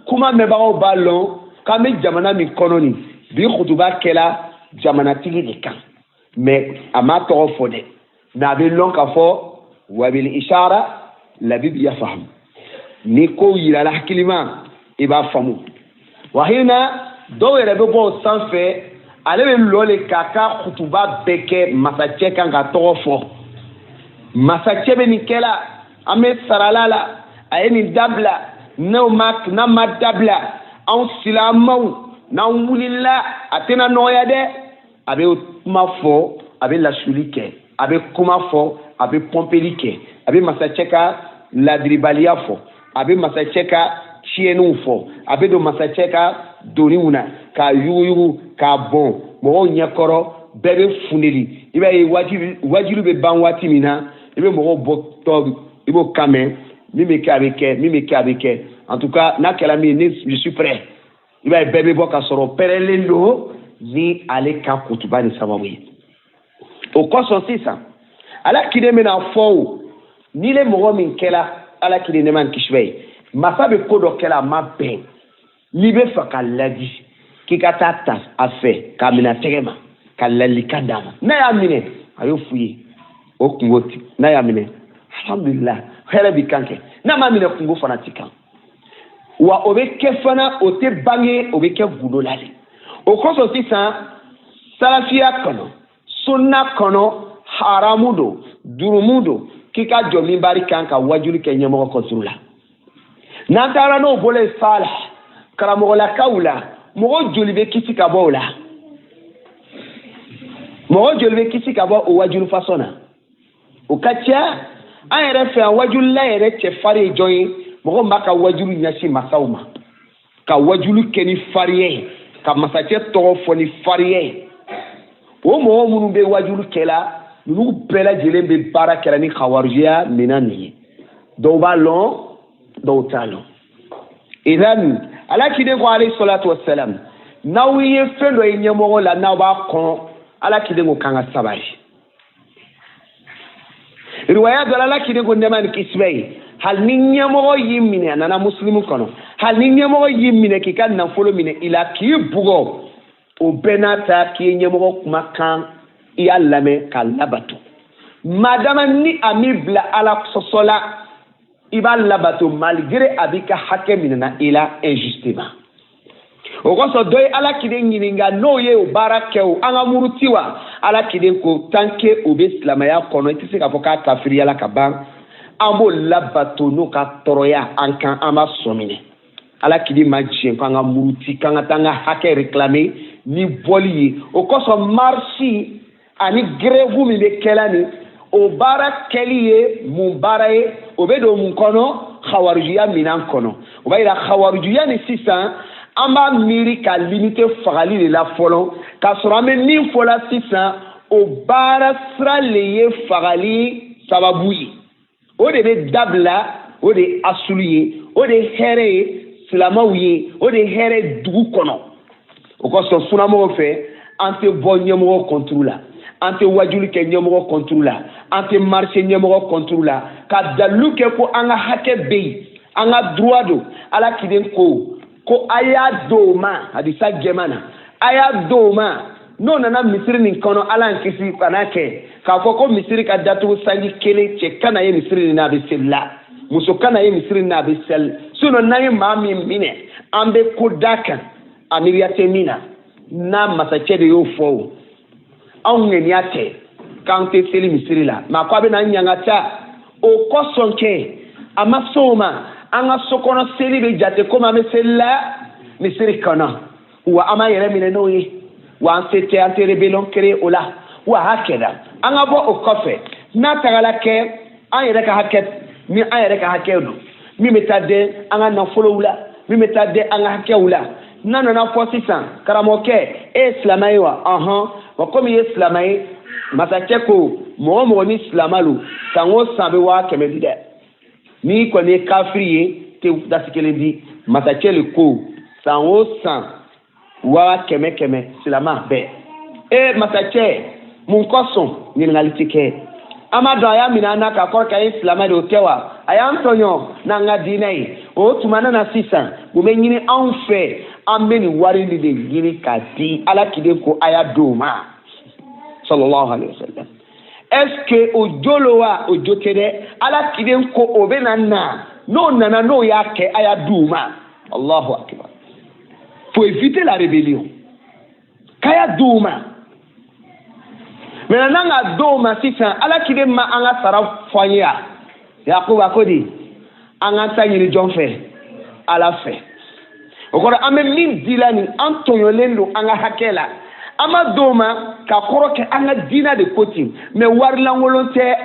kuma mɛnbagaw b'a lɔn k'an bɛ jamana min kɔnɔ nin bi kutuba kɛla jamanatigi de kan, mais a m'a tɔgɔ fɔ dɛ, mais a bɛ lɔn k'a fɔ wabil ishara labib yafaham, ni kow yirala hakilima i b'a faamu. Wahina dɔw yɛrɛ bɛ bɔ o sanfɛ, ale bɛ lɔ le k'a ka kutuba bɛɛ kɛ masacɛ kan ka tɔgɔ fɔ. Masacɛ bɛ nin kɛla, an bɛ sarala la, a ye nin dabila, n'o ma n'a ma dabila anw silamɛw n'an wulila a tɛna nɔgɔya dɛ. A bɛ kuma fɔ, a bɛ lasuli kɛ, a bɛ kuma fɔ, a bɛ pɔnpeli kɛ, a bɛ masacɛ ka ladiribaliya fɔ, a bɛ masacɛ ka tiɲɛniw fɔ, a bɛ don masacɛ ka doniw na k'a yuguyugu k'a bɔn mɔgɔw ɲɛkɔrɔ, bɛɛ bɛ fundeli. I b'a ye wajibi bɛ ban waati min na, i bɛ mɔgɔw bɔ tɔ, i b'o kan mɛn, min bɛ kɛ a bɛ kɛ, min bɛ kɛ a bɛ kɛ. En tout cas n'a kɛra min ye, ne je suis prêt. I b'a ye bɛɛ bɛ bɔ ka sɔrɔ pɛrɛnlen don ni ale ka kutuba ni sababu ye. O kosɔn sisan ala kiden bɛna fɔ o ni le mɔgɔ min kɛla ala kiden nɛɛma ni kisi bɛ ye, masa bɛ ko dɔ kɛla a ma bɛn, n'i bɛ fɛ ka ladi k'i ka taa ta a fɛ k'a minɛ a tɛgɛ ma ka ladilikan d'a ma, n'a y'a minɛ a y'o f'u ye o kungo ti, n'a y'a minɛ alhamdulilah hɛrɛ b'i kan kɛ, n'a ma minɛ kungo fana ti kan. Wa o bɛ kɛ fana, o tɛ bange, o bɛ kɛ gundo la de. O kosɔn sisan salafiya kɔnɔ, sunna kɔnɔ, haramu don, jurumu don k'i ka jɔ minbari kan ka wajuli kɛ ɲɛmɔgɔ kɔturu la. N'an taara n'o bolo ye sala karamɔgɔlakaw la, mɔgɔ joli bɛ kisi ka bɔ o la? Mɔgɔ joli bɛ kisi ka bɔ o wajulu fasɔn na? O ka ca an yɛrɛ fɛ yan. Wajulila yɛrɛ cɛfarin ye jɔn ye? Mɔgɔ min b'a ka wajulu ɲɛsin masaw ma, ka wajulu kɛ ni farinya ye, ka masakɛ tɔgɔ fɔ ni farinya ye. O mɔgɔ minnu bɛ wajulu kɛla, ninnu bɛɛ lajɛlen bɛ baara kɛla ni khawarijiya minɛn nin ye. Dɔw b'a lɔn, dɔw t'a lɔn. Idan ala kiden ko alayhi salatu wassalam, n'aw ye fɛn dɔ ye ɲɛmɔgɔ la, n'aw b'a kɔn, ala kiden ko k'an ka sabali. Riwaya dɔ la, ala kiden ko nɛɛma ni kisi bɛ ye, hali ni ɲɛmɔgɔ y'i minɛ, a nana musilimu kɔnɔ, hali ni ɲɛmɔgɔ y'i minɛ k'i ka nafolo minɛ i la k'i bugɔ, o bɛɛ n'a ta k'i ye ɲɛmɔgɔ kumakan i y'a lamɛn k'a labato. Madama ni a m'i bila ala sɔsɔ la, i b'a labato malgré a b'i ka hakɛ minɛna i la injustement. O kosɔn dɔ ye ala kiden ɲininka n'o ye o baara kɛ o, an ka muruti wa? Ala kiden ko tant que o bɛ silamɛya kɔnɔ, i tɛ se k'a fɔ k'a kafiriyala ka ban, an b'o labato n'o ka tɔɔrɔya an kan, an b'a sɔn minɛ. Ala kiden ma diɲɛ k'an ka muruti, k'an ka taa an ka hakɛ réclamer ni bɔli ye. O kosɔn marche ani grève min bɛ kɛla nin, o baara kɛli ye mun baara ye? O bɛ don mun kɔnɔ? Khawarijiya minɛn kɔnɔ. O b'a yira khawarijiya ni sisan an b'a miiri ka limite fagali de la fɔlɔ, k'a sɔrɔ an bɛ min fɔ la sisan, o baara sira le ye fagali sababu ye. O de bɛ dabila, o de ye asulu ye, o de ye hɛrɛ ye silamɛw ye, o de ye hɛrɛ dugu kɔnɔ. O kosɔn sunamɔgɔw fɛ, an tɛ bɔ ɲɛmɔgɔ kɔnturu la, an tɛ wajuli kɛ ɲɛmɔgɔ kɔnturu la, an tɛ marché ɲɛmɔgɔ kɔnturu la, ka dalilu kɛ ko an ka hakɛ bɛ yen, an ka droit don. Ala kiden ko ko a y'a d'o ma, hadisa jɛman na, a y'a d'o ma, n'o nana misiri nin kɔnɔ, ala y'an kisi kana kɛ k'a fɔ ko misiri ka datugu sanji kelen, cɛ kana ye misiri nin na a bɛ seli la, muso kana ye misiri nin na a bɛ seli. Sinon n'an ye maa min minɛ, an bɛ ko d'a kan a miiriya tɛ min na, n'a masakɛ de y'o fɔ o, anw ŋaniya tɛ k'an tɛ seli misiri la, mɛ a ko a bɛ na ɲangata o kosɔn kɛ a ma se o ma. An ka so kɔnɔ seli bɛ jate komi an bɛ seli la misiri kɔnɔ, wa an b'an yɛrɛ minɛ n'o ye, wa an se tɛ, an tɛ rébellion créer o la. Wa hakɛda an ka bɔ o kɔfɛ, n'a tagala kɛ an yɛrɛ ka hakɛ ni an yɛrɛ ka hakɛ don, min bɛ taa den an ka nafolow la, min bɛ taa den an ka hakɛw la. N'a nana fɔ sisan, karamɔgɔkɛ, e ye silamɛ ye wa? Ɔhɔn, wa komi i ye silamɛ ye, masakɛ ko mɔgɔ mɔgɔ ni silamɛ don, san o san bɛ 100 000 di dɛ. N'i kɔni ye kafiri ye, tɛ dasi kelen di. Masakɛ le ko san o san 100 000 100 silamɛ bɛɛ. E masakɛ, Mun kosɔn ɲininkali ti kɛ. An b'a dɔn a y'a minɛ an na k'a kɔrɔ k'a ye silamɛ de, o tɛ wa? A y'an tɔɲɔ n'an ka diinɛ ye. O tuma na sisan mun bɛ ɲini anw fɛ? An bɛ nin wari nin de ɲini k'a di Ala kiden ko a y'a d'o ma, sallallahu alayhi wa sallam. Est-ce que o jo lo wa? O jo tɛ dɛ. Ala kiden ko o bɛ na n'o nana n'o y'a kɛ, a y'a d'u ma. Allahu akbar. Pour éviter la rébellion, k'a y'a d'u ma. Maintenant n'an ka d'o ma sisan, Ala kiden ma an ka sara fɔ an ye yan. Yakuba ko di an k'an ta ɲini jɔn fɛ? Ala fɛ. O kɔrɔ an bɛ min di la nin, an tɔɲɔlen don an ka hakɛ la, an ma d'o ma ka kɔrɔ kɛ an ka diinɛ de ko ten. Mais wari lankolon tɛ,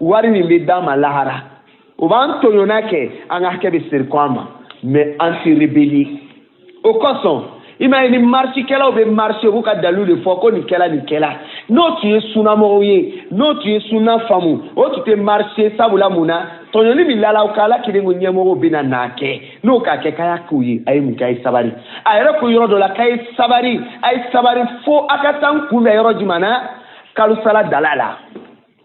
wari min bɛ d'an ma lahara, o b'an tɔɲɔna kɛ, an ka hakɛ bɛ seri kɔ an ma, mais an tɛ rebelle. O kosɔn i m'a ye ni marsikɛlaw bɛ marché, u b'u ka dalilu de fɔ ko nin kɛla nin kɛla. N'o tun ye sunnamɔgɔw ye, n'o tun ye sunna faamu, o tun tɛ marché. Sabula mun na? Tɔɲɔni min lala aw kan, Ala kelen ko ɲɛmɔgɔw bɛ na n'a kɛ, n'o k'a kɛ k'a y'a k'u ye, a ye mun kɛ? A ye sabali. A yɛrɛ ko yɔrɔ dɔ la k'a ye sabali, a ye sabali fo a ka taa n kunbɛn yɔrɔ jumɛn na? Kalosala dala la.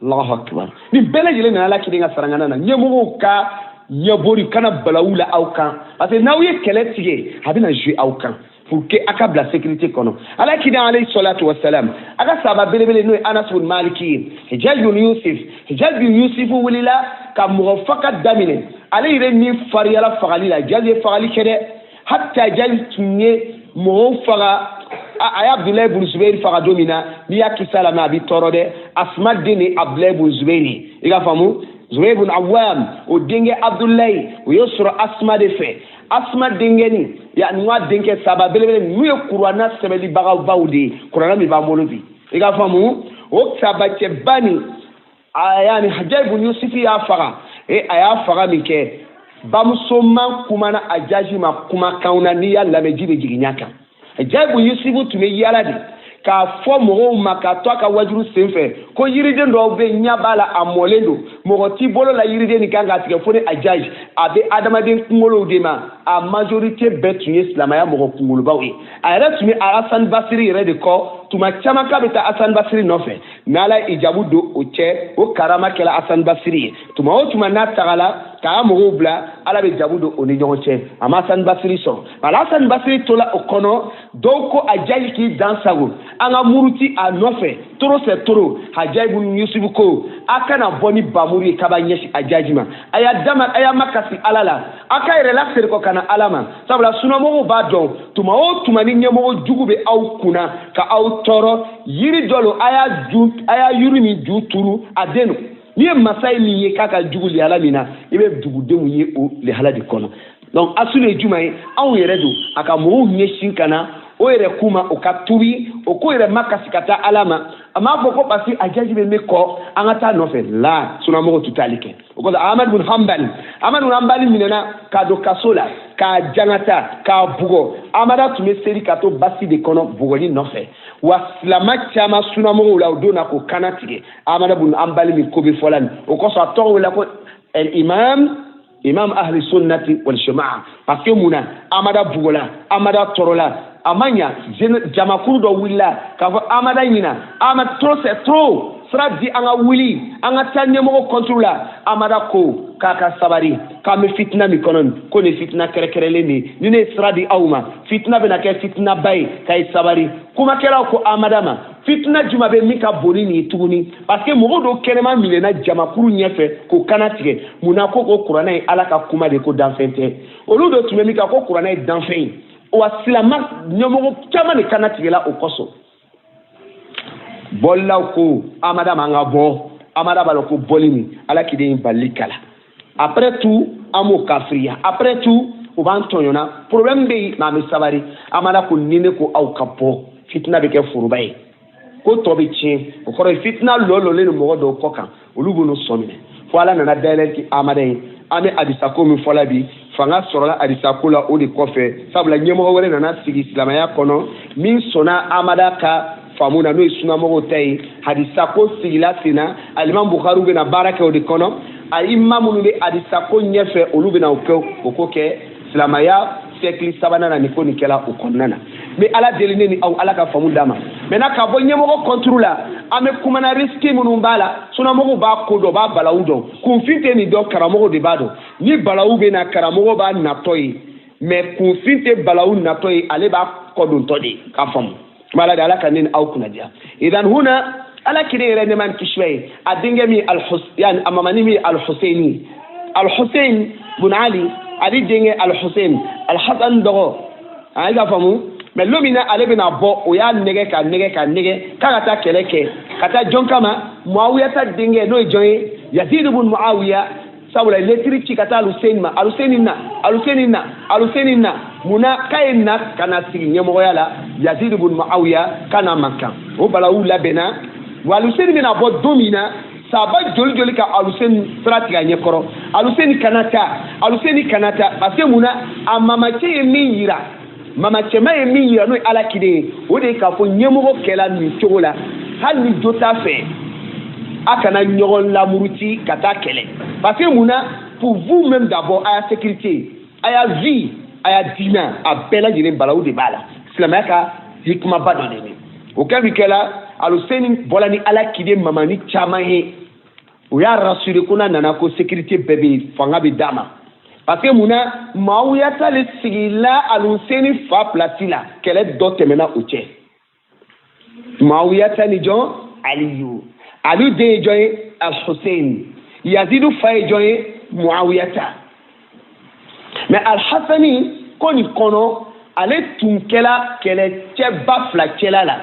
Allahu akbar. Nin bɛɛ lajɛlen nana Ala kelen ka sarangana na. Ɲɛmɔgɔw ka ɲɛbori kana balawu la aw kan, parce que n'aw ye kɛlɛ tigɛ, a bɛna jouer aw kan pour que a ka bila sécurité kɔnɔ. Ala kiden alayhi salatu wasalam, a ka sahaba belebele n'o ye Anas bin Maliki ye, Hijaj bin Yusuf, Hijaj bin Yusuf wulila ka mɔgɔ faga daminɛ. Ale yɛrɛ min fariyala fagali la, Hijaj ye fagali kɛ dɛ. Hatta Hijaj tun ye mɔgɔw faga. A ye Abdulayi bun Zubairi faga don min na, n'i y'a kisa lamɛn, a b'i tɔɔrɔ dɛ. Asma den de Abdulayi bun Zubairi, i ka faamu, Zubair bun Awam, o denkɛ Abdulayi, o y'o sɔrɔ Asma de fɛ. Asma denkɛ nin ya nin ka denkɛ saba belebele ninnu ye kuranna sɛbɛnlibagabaw de ye, kuranna min b'an bolo bi, i ka faamu. O sabacɛba nin, a yani Hajjaj bun Yusufi y'a faga. E a y'a faga min kɛ, bamuso man kumana Hajjaji ma kumakanw na, n'i y'a lamɛn ji bɛ jigin ɲɛ kan. Hajjaj bun Yusufu tun bɛ yaala de k'a fɔ mɔgɔw ma, k'a to a ka wajuru senfɛ, ko yiriden dɔw bɛ yen, ɲɛ b'a la, a mɔlen don, mɔgɔ t'i bolo la yiriden nin kan k'a tigɛ fo ni Hajjaj. A bɛ adamaden kunkolow de ma, a majorité bɛɛ tun ye silamɛya mɔgɔ kunkolobaw ye. A yɛrɛ tun bɛ Asan Basiri yɛrɛ de kɔ tuma caman, k'a bɛ taa Asan Basiri nɔfɛ. N'Ala ye ijabu don o cɛ, o karama kɛla Asan Basiri ye. Tuma o tuma n'a tagala k'a mɔgɔw bila, Ala bɛ jabu don o ni ɲɔgɔn cɛ, a ma Asan Basiri sɔrɔ. Asan Basiri tola o kɔnɔ, dɔw ko Hajjaj k'i dan sago, an ka muruti a nɔfɛ, trop c'est trop. Hajjaj bun Yusufu ko a kana bɔ ni bamuru ye k'a b'a ɲɛsin Hajjaj ma, a y'a dama, a y'a makasi Ala la, a ka yɛrɛ laseri kɔ ka na Ala ma. Sabula sunamɔgɔw b'a dɔn, tuma o tuma ni ɲɛmɔgɔ jugu bɛ aw kunna ka aw tɔɔrɔ, yiri dɔ lo, a y'a ju, a y'a yiri min ju turu, a den don. N'i ye masa ye min ye k'a ka jugu lihala min na, i bɛ dugudenw ye o lihala de kɔnɔ. Donc asulu ye jumɛn ye? Anw yɛrɛ don a ka mɔgɔw ɲɛsin ka na o yɛrɛ k'u ma, o ka tubi, o ko yɛrɛ ma kasi ka taa Ala ma. A m'a fɔ ko parce que Hajjaji bɛ ne kɔ, an ka taa nɔfɛ la. Sunamɔgɔw tun t'ale kɛ. O kɔfɛ Ahmad bin Hanbali, Ahmad bin Hanbali minɛna k'a don kaso la, k'a jangata, k'a bugɔ. Amada tun bɛ seli ka to basi de kɔnɔ bugɔli nɔfɛ. Wa silama caman sunamɔgɔw la, o don na k'o kana tigɛ Ahmad bin Hanbali min ko bɛ fɔ la nin. O kosɔn a tɔgɔ wele ko el imam, imam ahli sunnati wal jamaa, parce que mun na? Amada bugɔla, Amada tɔɔrɔla, a ma ɲa. Jamakuru dɔ wulila k'a fɔ Amada ɲina, Amada trop c'est trop, sira di an ka wuli, an ka taa ɲɛmɔgɔ contre la. Amada ko k'a ka sabari, k'an bɛ fitina min kɔnɔ nin, ko nin fitina kɛrɛkɛrɛlen de ye, ni ne ye sira di aw ma, fitina bɛna kɛ fitinaba ye, k'a ye sabari. Kumakɛlaw ko Amada ma, fitina juma bɛ min ka bon ni nin ye tuguni? Parce que mɔgɔw dɔw kɛnɛma minɛna jamakuru ɲɛfɛ k'o kana tigɛ. Mun na? Ko kuranɛ ye Ala ka kuma de, ko danfɛn tɛ. Olu dɔ tun bɛ min kan ko kuranɛ ye danfɛn ye. Wa silama ɲɛmɔgɔ caman de kana tigɛla o kosɔn. Bɔlilaw ko Amada ma an ka bɔ. Amada b'a dɔn ko bɔli nin, Ala kiden balili kala. Après tout, an b'o kafiriya, après tout u b'an tɔɲɔna, problème bɛ yen, mais an bɛ sabari. Amada ko ni ne ko aw ka bɔ, fitina bɛ kɛ foroba ye, ko tɔ bɛ tiɲɛ. O kɔrɔ ye fitina lɔlɔlen don mɔgɔ dɔw kɔ kan, olu b'u sɔn minɛ. Fo Ala nana dayɛlɛ ki Amada ye. An bɛ hadisa ko min fɔla bi, fanga sɔrɔla hadisa ko la o de kɔfɛ, sabula ɲɛmɔgɔ wɛrɛ nana sigi silamɛya kɔnɔ min sɔnna Amada ka faamu na, n'o ye sunamɔgɔw ta ye. Hadisa ko sigila sen na, alimami Bukhari bɛna baara kɛ o de kɔnɔ. A ima minnu bɛ hadisa ko ɲɛfɛ, olu bɛna o kɛ, o ko kɛ silamɛya siècle sabanan na. Nin ko nin kɛla o kɔnɔna na. N bɛ Ala deli ne ni aw, Ala ka faamu d'a ma. Maintenant, ka bɔ ɲɛmɔgɔ contre la, an bɛ kumana risque minnu b'a la. Sunamɔgɔw b'a ko dɔn, b'a balawu dɔn. Kunfin tɛ nin dɔn, karamɔgɔw de b'a dɔn. Ni balawu bɛ na, karamɔgɔ b'a natɔ ye, mais kunfin tɛ balawu natɔ ye, ale b'a kɔdontɔ de k'a faamu. Ala de, Ala ka ne ni aw kunnaja. Idan huna, Ala kelen yɛrɛ ne man kisi ye, a denkɛ min Alhus, yani a mamani min Alhuseini, Alhusein bun Ali, Ali denkɛ Alhusein, Alhasan dɔgɔ, a ye ka faamu. Mais lon min na ale bɛna bɔ, o y'a nɛgɛ ka nɛgɛ ka nɛgɛ k'a ka taa kɛlɛ kɛ, ka taa jɔn kama? Muawiyata denkɛ, n'o ye jɔn ye? Yazid bun Muawiya. Sabula letiri ci ka taa Aluseini ma, Aluseini na, Aluseini na, Aluseini na. Munna k'a ye na ka na sigi ɲɛmɔgɔya la? Yazid bun Muawiya ka n'a man kan. O balawu labɛnna wa. Aluseini bɛna bɔ don min na, saba joli joli ka Aluseini sira tigɛ a ɲɛkɔrɔ: Aluseini kana taa, Aluseini kana taa. Parce que munna? A mamacɛ ye min yira, mamacɛma ye min yira, n'o ye Ala kiden ye, o de ye k'a fɔ ɲɛmɔgɔ kɛla nin cogo la, hali ni jo t'a fɛ, a kana ɲɔgɔn lamuruti ka taa kɛlɛ. Parce que munna? Pour vous même d'abord, a y'a sécurité, a y'a vie, a y'a diina, a bɛɛ lajɛlen balawu de b'a la. Silamɛya ka hikimaba dɔ de ye o kɛ min kɛla. Aluseni bɔla ni Ala kiden mamani caman ye, o y'a rassuré ko n'a nana, ko sécurité bɛɛ bɛ yen, fanga bɛ d'a ma. Parce que munna? Mawuyata le sigila Aluseni fa place la. Kɛlɛ dɔ tɛmɛna o cɛ, Mawuyata ni jɔn? Aliyu. Aliyu den ye jɔn ye? Alhussein. Yazidu fa ye jɔn ye? Muawiyata. Mais Alhassani ko nin kɔnɔ, ale tun kɛla kɛlɛcɛba fila cɛla la.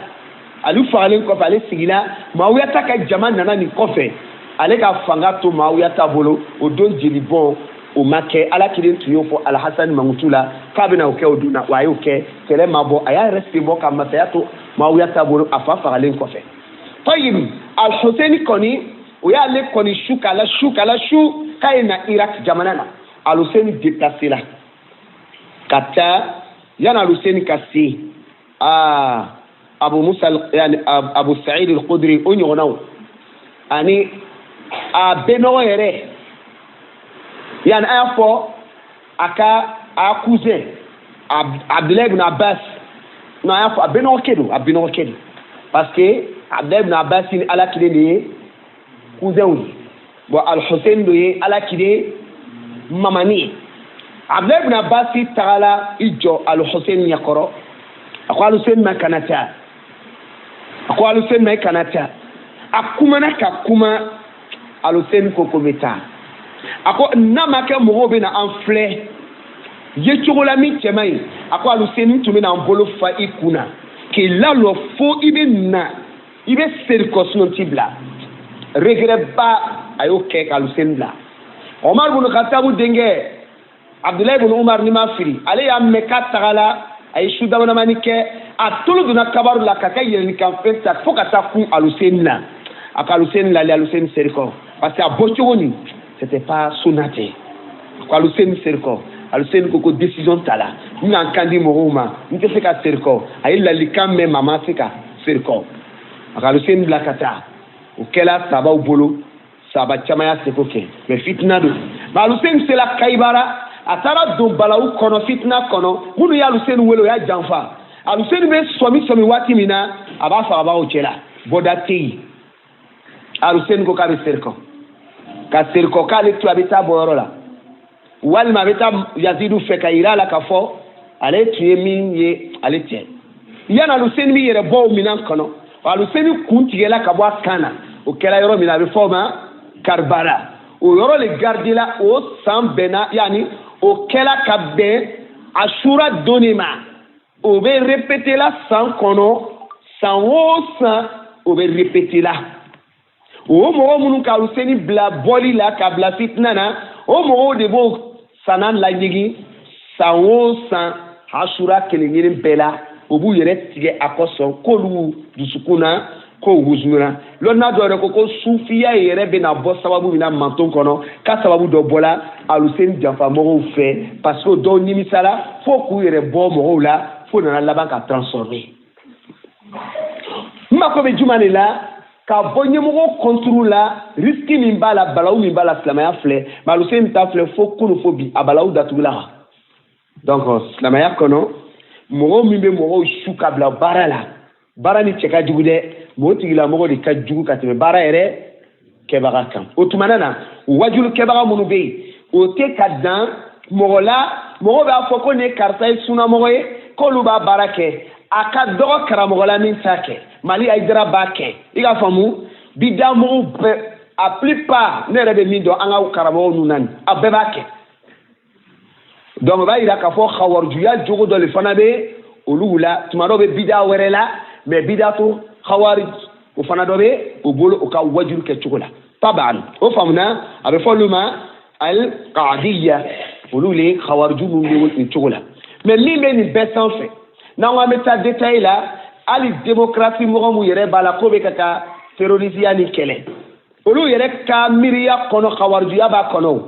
Ale fagalen kɔfɛ, ale sigila. Muawiyata ka jama nana nin kɔfɛ, ale ka fanga to Muawiyata bolo. O don jelibɔn o ma kɛ. Ala kelen tun y'o fɔ Alhassani mankutu la k'a bɛna o kɛ o don na, wa a y'o kɛ. Kɛlɛ ma bɔ, a y'a yɛrɛ sen bɔ ka masaya to Muawiyata bolo a fa fagalen kɔfɛ. Tayib, Alhussein kɔni, o y'ale kɔni su k'a la su k'a la su k'a ye na Irak jamana na. Alhussein déplacé la ka taa. Yanni Alhussein ka se, aa, Abu Musa, yani Abu Sa'id al-Khudri, o ɲɔgɔnnaw ani a bɛnɔgɔ yɛrɛ, yani a y'a fɔ a ka a cousin Abdulayi ibn Abbas. Non, a y'a fɔ a bɛnɔgɔkɛ don, a bɛnɔgɔkɛ don, parce que Abdulayi ibn Abbas ni Ala kelen de ye cousin ye. Bon, Al-Hussein do ye Ala kelen mamani ye. Abdulayi ibn Abbas tagala i jɔ Al-Hussein ɲɛkɔrɔ. A ko Al-Hussein ma kana taa, a ko Al-Hussein ma i kana taa. A kumana ka kuma, Al-Hussein ko ko bɛ taa. A ko n'a ma kɛ, mɔgɔw bɛ na an filɛ ye cogo la min cɛ man ɲi. A ko Al-Hussein tun bɛ na an bolo fa i kun na k'i lalɔ fo i bɛ na, i bɛ seri kɔ, sinɔn t'i bila. Regret ba, a y'o kɛ ka Al-Hussein bila. Omar ibn Khattab denkɛ Abdulayi ibn Umar, ni ma fili, ale y'a mɛn k'a tagala. A ye su damadamani kɛ, a tolo donna kabaru la ka kɛ yɛlɛnnikanfɛn ta fo ka taa kun Al-Hussein na. A ka Al-Hussein lali, Al-Hussein seri kɔ, parce que a bɔcogo nin, c'était pas sunna tɛ. A ko Al-Hussein seri kɔ. Al-Hussein ko ko décision ta la, n ka kan di mɔgɔw ma, n tɛ se ka seri kɔ. A ye ladilikan mɛn, maa ma se ka seri kɔ. A ka Al-Hussein bila ka taa. O kɛla sabaw bolo, saba caman y'a seko kɛ, mais fitina don. Mais Al-Hussein sela Kayibara, a taara don balawu kɔnɔ, fitina kɔnɔ. Minnu ye Al-Hussein wele, o y'a janfa. Al-Hussein bɛ sɔmi sɔmi waati min na, a b'a fagabagaw cɛ la, bɔda tɛ yen. Al-Hussein ko k'a bɛ seri kɔ, ka seri kɔ, k'ale to a bɛ taa bɔ yɔrɔ la, walima a bɛ taa Yazidu fɛ ka yira a la k'a fɔ ale tun ye min ye, ale tɛ. Yanni Al-Hussein b'i yɛrɛ bɔ o minɛn kɔnɔ, Al-Hussein kun tigɛla ka bɔ a kan na. O kɛra yɔrɔ min na, a bɛ fɔ o ma Karibala. O yɔrɔ le gardila o san bɛnna, yanni o kɛla ka bɛn Asura don de ma. O bɛ répété la san kɔnɔ, san o san o bɛ répété la. O mɔgɔ minnu ka Aluseni bila bɔli la ka bila fitina na, o mɔgɔw de b'o sanna lajigin san o san Asura kelen kelen bɛɛ la. O b'u yɛrɛ tigɛ a kosɔn k'olu dusukun na ko huzunna. Lɔnna dɔw yɛrɛ ko ko sufiya yɛrɛ bɛna bɔ sababu min na manton kɔnɔ, k'a sababu dɔ bɔla Aluseni janfamɔgɔw fɛ, parce que dɔw nimisala fo k'u yɛrɛ bɔ mɔgɔw la, fo nana laban ka transformer. N mako bɛ juma de la ka bɔ ɲɛmɔgɔ contre la, risque min b'a la, balawu min b'a la. Silamɛya filɛ, mais Aluseni ta filɛ fo kunu fo bi, a balawu datugula. Donc silamɛya kɔnɔ, Mɔgɔ min bɛ mɔgɔw su ka bila baara la, baara ni cɛ ka jugu dɛ, mais o tigilamɔgɔ de ka jugu ka tɛmɛ baara yɛrɛ kɛbaga kan. O tuma na, wajulu kɛbaga minnu bɛ yen, o tɛ ka dan mɔgɔ la. Mɔgɔ b'a fɔ ko nin ye karisa ye sunnamɔgɔ ye, k'olu b'a baara kɛ. A ka dɔgɔ karamɔgɔ la min t'a kɛ. Mali Hayidara b'a kɛ, i k'a faamu. Bida mɔgɔw bɛɛ, a plupart, ne yɛrɛ bɛ min dɔn an ka karamɔgɔw ninnu na nin, a bɛɛ b'a kɛ. Donc o b'a yira k'a fɔ xawarijuya jogo dɔ de fana bɛ olu la. Tuma dɔw bɛ bida wɛrɛ la, mais bida to xawari o fana dɔ bɛ o bolo o ka wajulu kɛcogo la. Taban o faamuna, a bɛ fɔ olu ma al qaadiya, olu le xawariju minnu bɛ nin cogo la. Mais min bɛ nin bɛɛ sanfɛ, n'an ko an bɛ taa détail la, hali démocratie mɔgɔ mun yɛrɛ b'a la k'o bɛ ka taa terrorisiya ni kɛlɛ, olu yɛrɛ ka miiriya kɔnɔ xawarijuya b'a kɔnɔ o.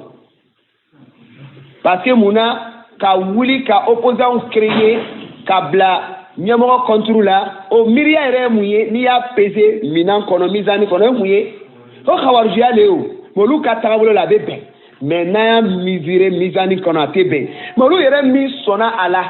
Parce que mun na ka wuli ka opposants créer ka bila ɲɛmɔgɔ contre la, o miiriya yɛrɛ ye mun ye? N'i y'a peser minan kɔnɔ, mizani kɔnɔ, o ye mun ye? O xawarijuya le ye o. Mais olu ka tagabolo la, a bɛ bɛn, mais n'an y'a mesurer mizani kɔnɔ, a tɛ bɛn. Mais olu yɛrɛ min sɔnna a la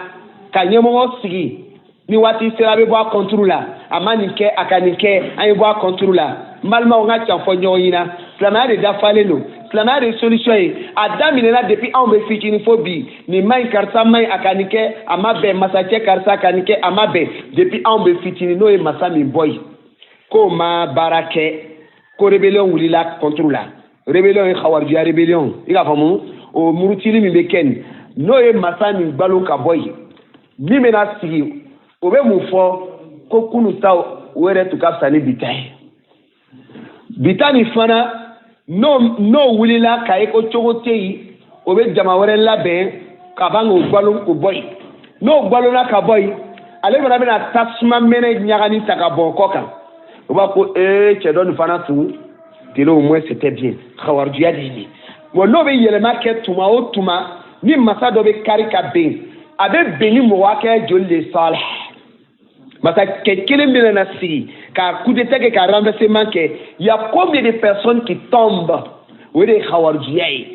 ka ɲɛmɔgɔ sigi, ni waati sera a bɛ bɔ a contre la, a ma nin kɛ, a ka nin kɛ, an ye bɔ a contre la. N balimaw, n ka can fɔ ɲɔgɔn ɲɛna, silamɛya de dafalen don, silamɛya de ye solution ye. A daminɛna depuis anw bɛ fitinin fo bi, nin ma ɲi, karisa ma ɲi, a ka nin kɛ, a ma bɛn, masakɛ karisa ka nin kɛ, a ma bɛn. Depuis anw bɛ fitinin, n'o ye masa min bɔ yen k'o ma baara kɛ, ko rébellion wulila contre la. Rébellion ye xawarijuya rébellion, i k'a faamu. O murutili min bɛ kɛ nin, n'o ye masa min balo ka bɔ yen, min bɛna sigi, o bɛ mun fɔ? Ko kunu ta, o yɛrɛ tun ka fisa ni bi ta ye. Bi ta nin fana, n'o wulila k'a ye ko cogo tɛ yen, o bɛ jama wɛrɛ labɛn ka ban k'o balo k'o bɔ yen. N'o balona ka bɔ yen, ale fana bɛna tasuma mɛnɛ ɲagami ta ka bɔn kɔ kan. O b'a ko ee, cɛ dɔ nin fana tun tele, au moins c'était bien. Xawarijuya de ye nin. Bon, n'o bɛ yɛlɛma kɛ tuma o tuma, ni masa dɔ bɛ kari ka ben, a bɛ bɛn ni mɔgɔ hakɛ joli de Saleh? Masakɛ kelen bɛna na sigi ka coup d'état kɛ, ka renversement kɛ, il y a combien de personnes qui tombent? O de ye xawarijuya ye,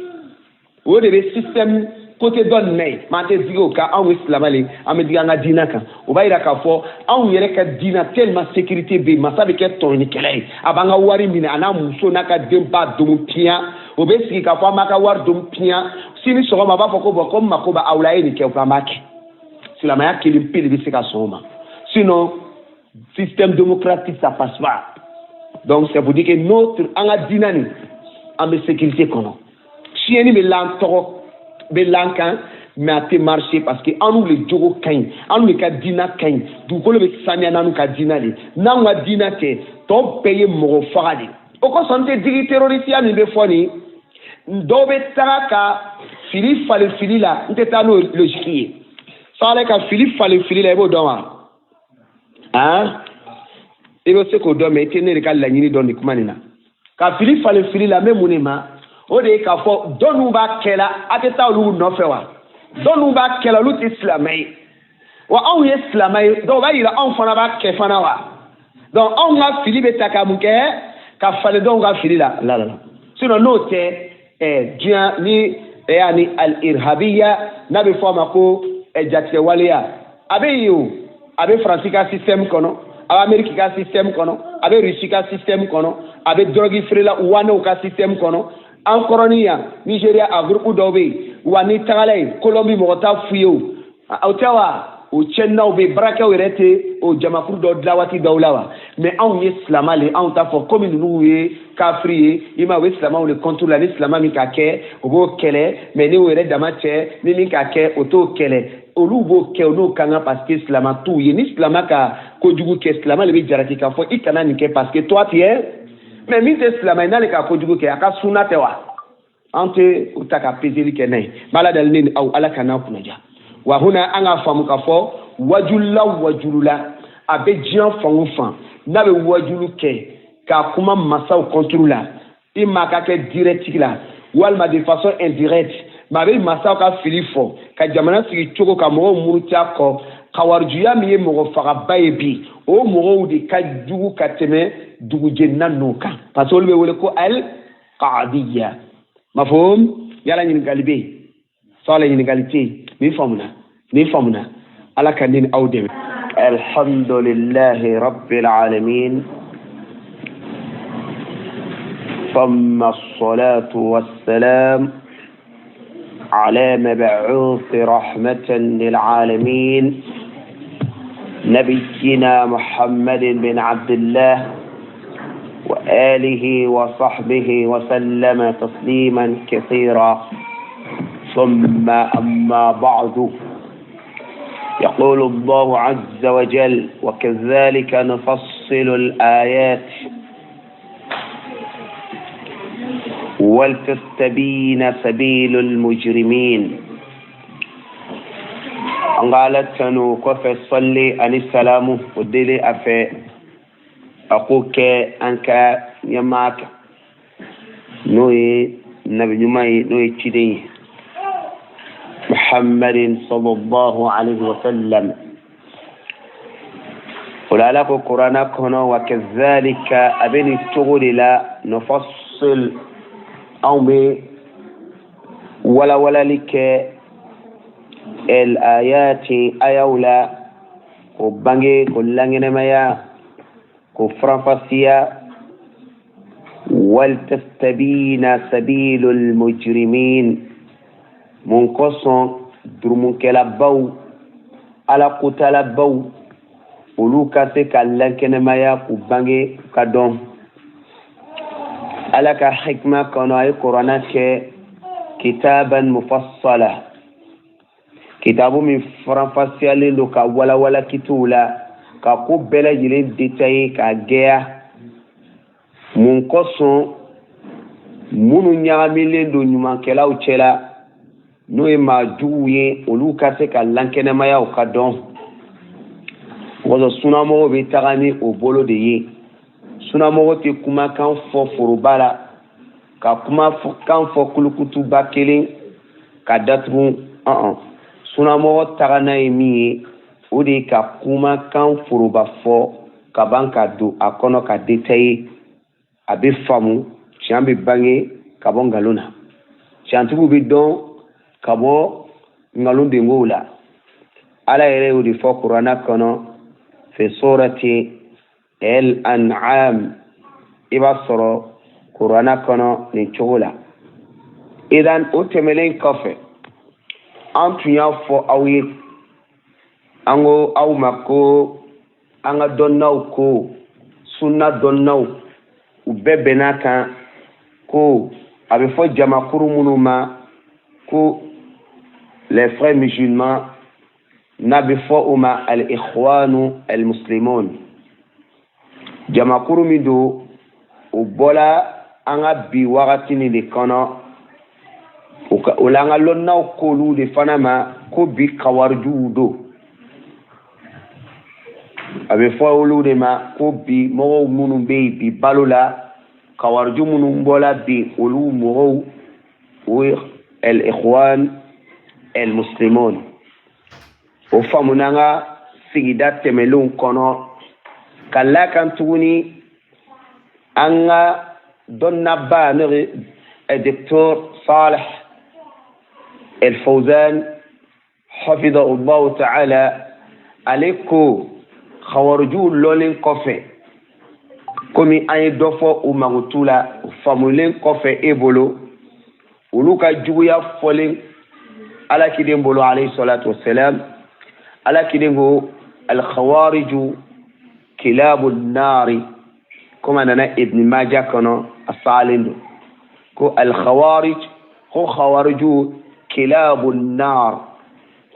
o de bɛ système côté dɔ nin na ye. Mais an tɛ digi o kan, anw ye silamɛ le, an bɛ digi an ka diinɛ kan. O b'a yira k'a fɔ anw yɛrɛ ka diinɛ, tellement sécurité bɛ yen, masa bɛ kɛ tɔɲɔnikɛla ye, a b'an ka wari minɛ, a n'a muso n'a ka denba domu piyan. O bɛ sigi k'a fɔ an b'a ka wari domu piyan. Sini sɔgɔma, a b'a fɔ ko bon, ko n mako bɛ aw la, a ye nin kɛ, an b'a kɛ. Silamɛya kelen pe de bɛ se ka sɔn o ma, sinon système démocratique, ça passe pas. Donc c'est pour dire que notre, an ka diinɛ nin, an bɛ sécurité kɔnɔ. Siyɛnni bɛ l'an tɔgɔ bɛ l'an kan, mais a tɛ marcher, parce que an n'u le jogo ka ɲi, an n'u le ka diinɛ ka ɲi, dugukolo bɛ saniya n'an ka diinɛ de. N'anw ka diinɛ tɛ, tɔ bɛɛ ye mɔgɔ faga de. O kosɔn, n tɛ digi terrorisiya min bɛ fɔ nin, dɔw bɛ taga ka fili falen fili la, n tɛ taa n'o logique ye. Sale ka fili falen fili la, i b'o dɔn wa? Han, i bɛ se k'o dɔn, mais i tɛ ne de ka laɲini dɔn nin kuma nin na. Ka fili falen fili la, n bɛ mun de ma? O de ye k'a fɔ dɔ ninnu b'a kɛ la, a tɛ taa olu nɔfɛ wa? Dɔ ninnu b'a kɛ la, olu tɛ silamɛ ye wa? Anw ye silamɛ ye, donc o b'a yira anw fana b'a kɛ fana wa? Donc anw ka fili bɛ ta ka mun kɛ ka falen dɔw ka fili la la la la. Sinon n'o tɛ, diɲɛ ni yani al-irhabiya, n'a bɛ fɔ a ma ko jatigɛwaleya, a bɛ yen o. A bɛ Faransi ka système kɔnɔ, a bɛ Amérique ka système kɔnɔ, a bɛ Russie ka système kɔnɔ, a bɛ drogue feerela wanɛw ka système kɔnɔ. An kɔrɔni yan, Nigéria, a groupe dɔw bɛ yen wa. N'i tagala yen Colombie, mɔgɔ t'a f'u ye o, o tɛ wa? O tiɲɛnaw bɛ yen, baarakɛw yɛrɛ tɛ o jamakulu dɔ dilan waati dɔw la wa? Mais anw ye silamɛ le, anw t'a fɔ komi ninnu ye kafiri ye. I ma, u bɛ silamɛw de contre la. Ni silamɛ min k'a kɛ, o b'o kɛlɛ, mais ni o yɛrɛ dama cɛ, ni min k'a kɛ, o t'o kɛlɛ. Olu b'o kɛ, o n'o ka kan, parce que silamɛ t'u ye. Ni silamɛ ka kojugu kɛ, silamɛ de bɛ jalaki k'a fɔ i kana nin kɛ, parce que toi tu es. Mais min tɛ silamɛ ye, n'ale ka kojugu kɛ, a ka sunna tɛ wa? An tɛ o ta ka peseli kɛ n'a ye. N b'ala dali ne ni aw, Ala ka n'aw kunnaja wa. Huna, an k'a faamu k'a fɔ wajulula wajulula, a bɛ diɲɛ fan o fan, n'a bɛ wajulu kɛ k'a kuma masaw contre la, i ma ka kɛ direct la walima de façon indirecte, mais a bɛ masaw ka fili fɔ ka jamana sigi cogo ka mɔgɔw muruti a kɔ. Kawarijuya min ye mɔgɔ fagaba ye bi, o mɔgɔw de ka jugu ka tɛmɛ dugujenina ninnu kan, parce que olu bɛ wele ko al qaadiya. Mafhum? Yala ɲininkali bɛ yen? Sɔɔlɛ, ɲininkali tɛ yen. Nin faamuna, nin faamuna. Ala ka ne ni aw dɛmɛ. Alhamdulillahi rabbil alamin. ثم الصلاة والسلام على مبعوث رحمة للعالمين نبينا محمد بن عبد الله وآله وصحبه وسلم تسليما كثيرا. ثم أما بعد، يقول الله عز وجل: وكذلك نفصل الآيات ولتستبين سبيل المجرمين. An ka Ala tanu kɔfɛ, sɔli ani salamu o deli a fɛ, a k'o kɛ an ka ɲɛmaa kan, n'o ye nabi ɲuman ye, n'o ye ciden ye, Muhammadin sallallahu alaihi wa sallam. O la, Ala ko Kuranna kɔnɔ: wa kazalika, a bɛ nin cogo de la, nufassil, anw bɛ walawalali kɛ, el ayati, ayaw la, k'o bange, k'o lankɛnɛmaya, k'o faranfasiya, walitastabina sabilul mujrimin. Mun kosɔn? Durumukɛlabaw, Ala kotalabaw, olu ka se ka lankɛnɛmaya, k'u bange ka dɔn. Ala ka hikma kɔnɔ, a ye Kuranna kɛ kitaban mufassala, kitabu min faranfasiyalen don ka walawala kitiw la, ka ko bɛɛ lajɛlen détaillé k'a gɛya. Mun kosɔn? Minnu ɲagamilen don ɲumankɛlaw cɛla, n'o ye maa juguw ye, olu ka se ka lankɛnɛmaya, ka dɔn. Wɔsɔ sunamɔgɔw bɛ taga ni o bolo de ye. Sunamɔgɔ tɛ kumakan fɔ foroba la, ka kumakan fɔ kulukutuba kelen ka datugu. Ɔn sunamɔgɔ taga n'a ye min ye, o de ye ka kumakan foroba fɔ ka ban ka don a kɔnɔ ka détaillé. A bɛ faamu, tiɲɛ bɛ bange ka bɔ nkalon na, tiɲɛtigiw bɛ dɔn ka bɔ nkalon dengow la. Ala yɛrɛ y'o de fɔ Kuranna kɔnɔ, fi surati El An'am. I b'a sɔrɔ Kuranna kɔnɔ nin cogo la. Idan, o tɛmɛnen kɔfɛ, an tun y'a fɔ aw ye, an ko aw ma ko an ka dɔnnaw, ko sunna dɔnnaw, u bɛɛ bɛn'a kan ko a bɛ fɔ jamakuru minnu ma ko les Frères musulmans, n'a bɛ fɔ o ma al-Ikhwanu al-Muslimun, jamakuru min don, o bɔla an ka bi wagati nin de kɔnɔ. O la, an ka lɔnnaw k'olu de fana ma ko bi kawarijuw don. A bɛ fɔ olu de ma ko bi mɔgɔw minnu bɛ yen bi balo la, kawariju minnu bɔla bi, olu mɔgɔw, o ye al-Ikhwan al-Muslimun. O faamuna an ka sigida tɛmɛlenw kɔnɔ. Ka la kan tuguni, an ka dɔnnaba, n'o ye docteur Saleh El Fawzan hafidahullahu ta'ala, ale ko khawarijuw lɔlen kɔfɛ, komi an ye dɔ fɔ u mankutu la, o faamulen kɔfɛ e bolo, olu ka juguya fɔlen Ala kiden bolo alayhi salatu wasalam, Ala kiden ko: alkhawariju kilabu nari. Komi a nana Ibn Maja kɔnɔ, a salen don ko alkhawarij, ko khawariju kilabu nar,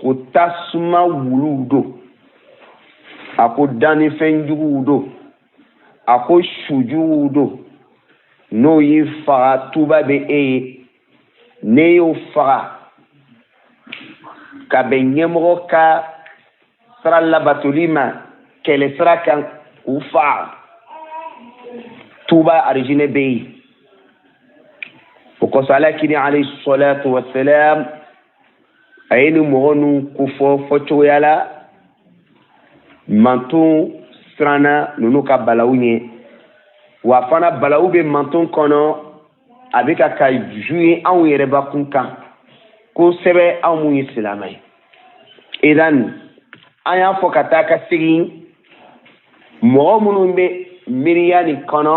ko tasuma wuluw don, a ko dannifɛn juguw don, a ko sujuguw don. N'o y'i faga, tuba bɛ e ye. N'e y'o faga ka bɛn ɲɛmɔgɔ ka sira labatoli ma, kɛlɛ sira kan, k'u faga, tuba arijinɛ bɛ yen. O kosɔn, Ala kini alayhi salatu wasalam, a ye ni mɔgɔ ninnu kofɔ fɔcogoya la, manton siranna ninnu ka balawu ɲɛ. Wa fana, balawu bɛ manton kɔnɔ, a bɛ ka jouer anw yɛrɛbakun kan kosɛbɛ, anw mun ye silamɛ ye. Idan An y'a fɔ ka taa ka segin, mɔgɔ minnu bɛ miiriya nin kɔnɔ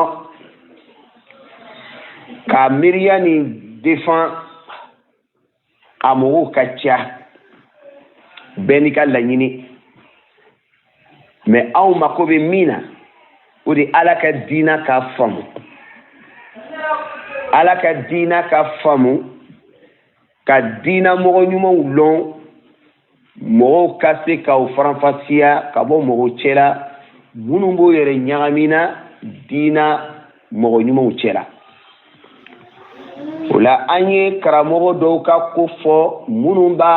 ka miiriya nin defan, a mɔgɔw ka ca, bɛɛ n'i ka laɲini. Mɛ anw mako bɛ min na, o de Ala ka diina ka faamu, Ala ka diina ka faamu, ka diina mɔgɔ ɲumanw lɔn, mɔgɔw ka se ka o faranfasiya ka bɔ mɔgɔw cɛla minnu b'o yɛrɛ ɲagamina diina mɔgɔ ɲumanw cɛla. O la, an ye karamɔgɔ dɔw ka ko fɔ minnu b'a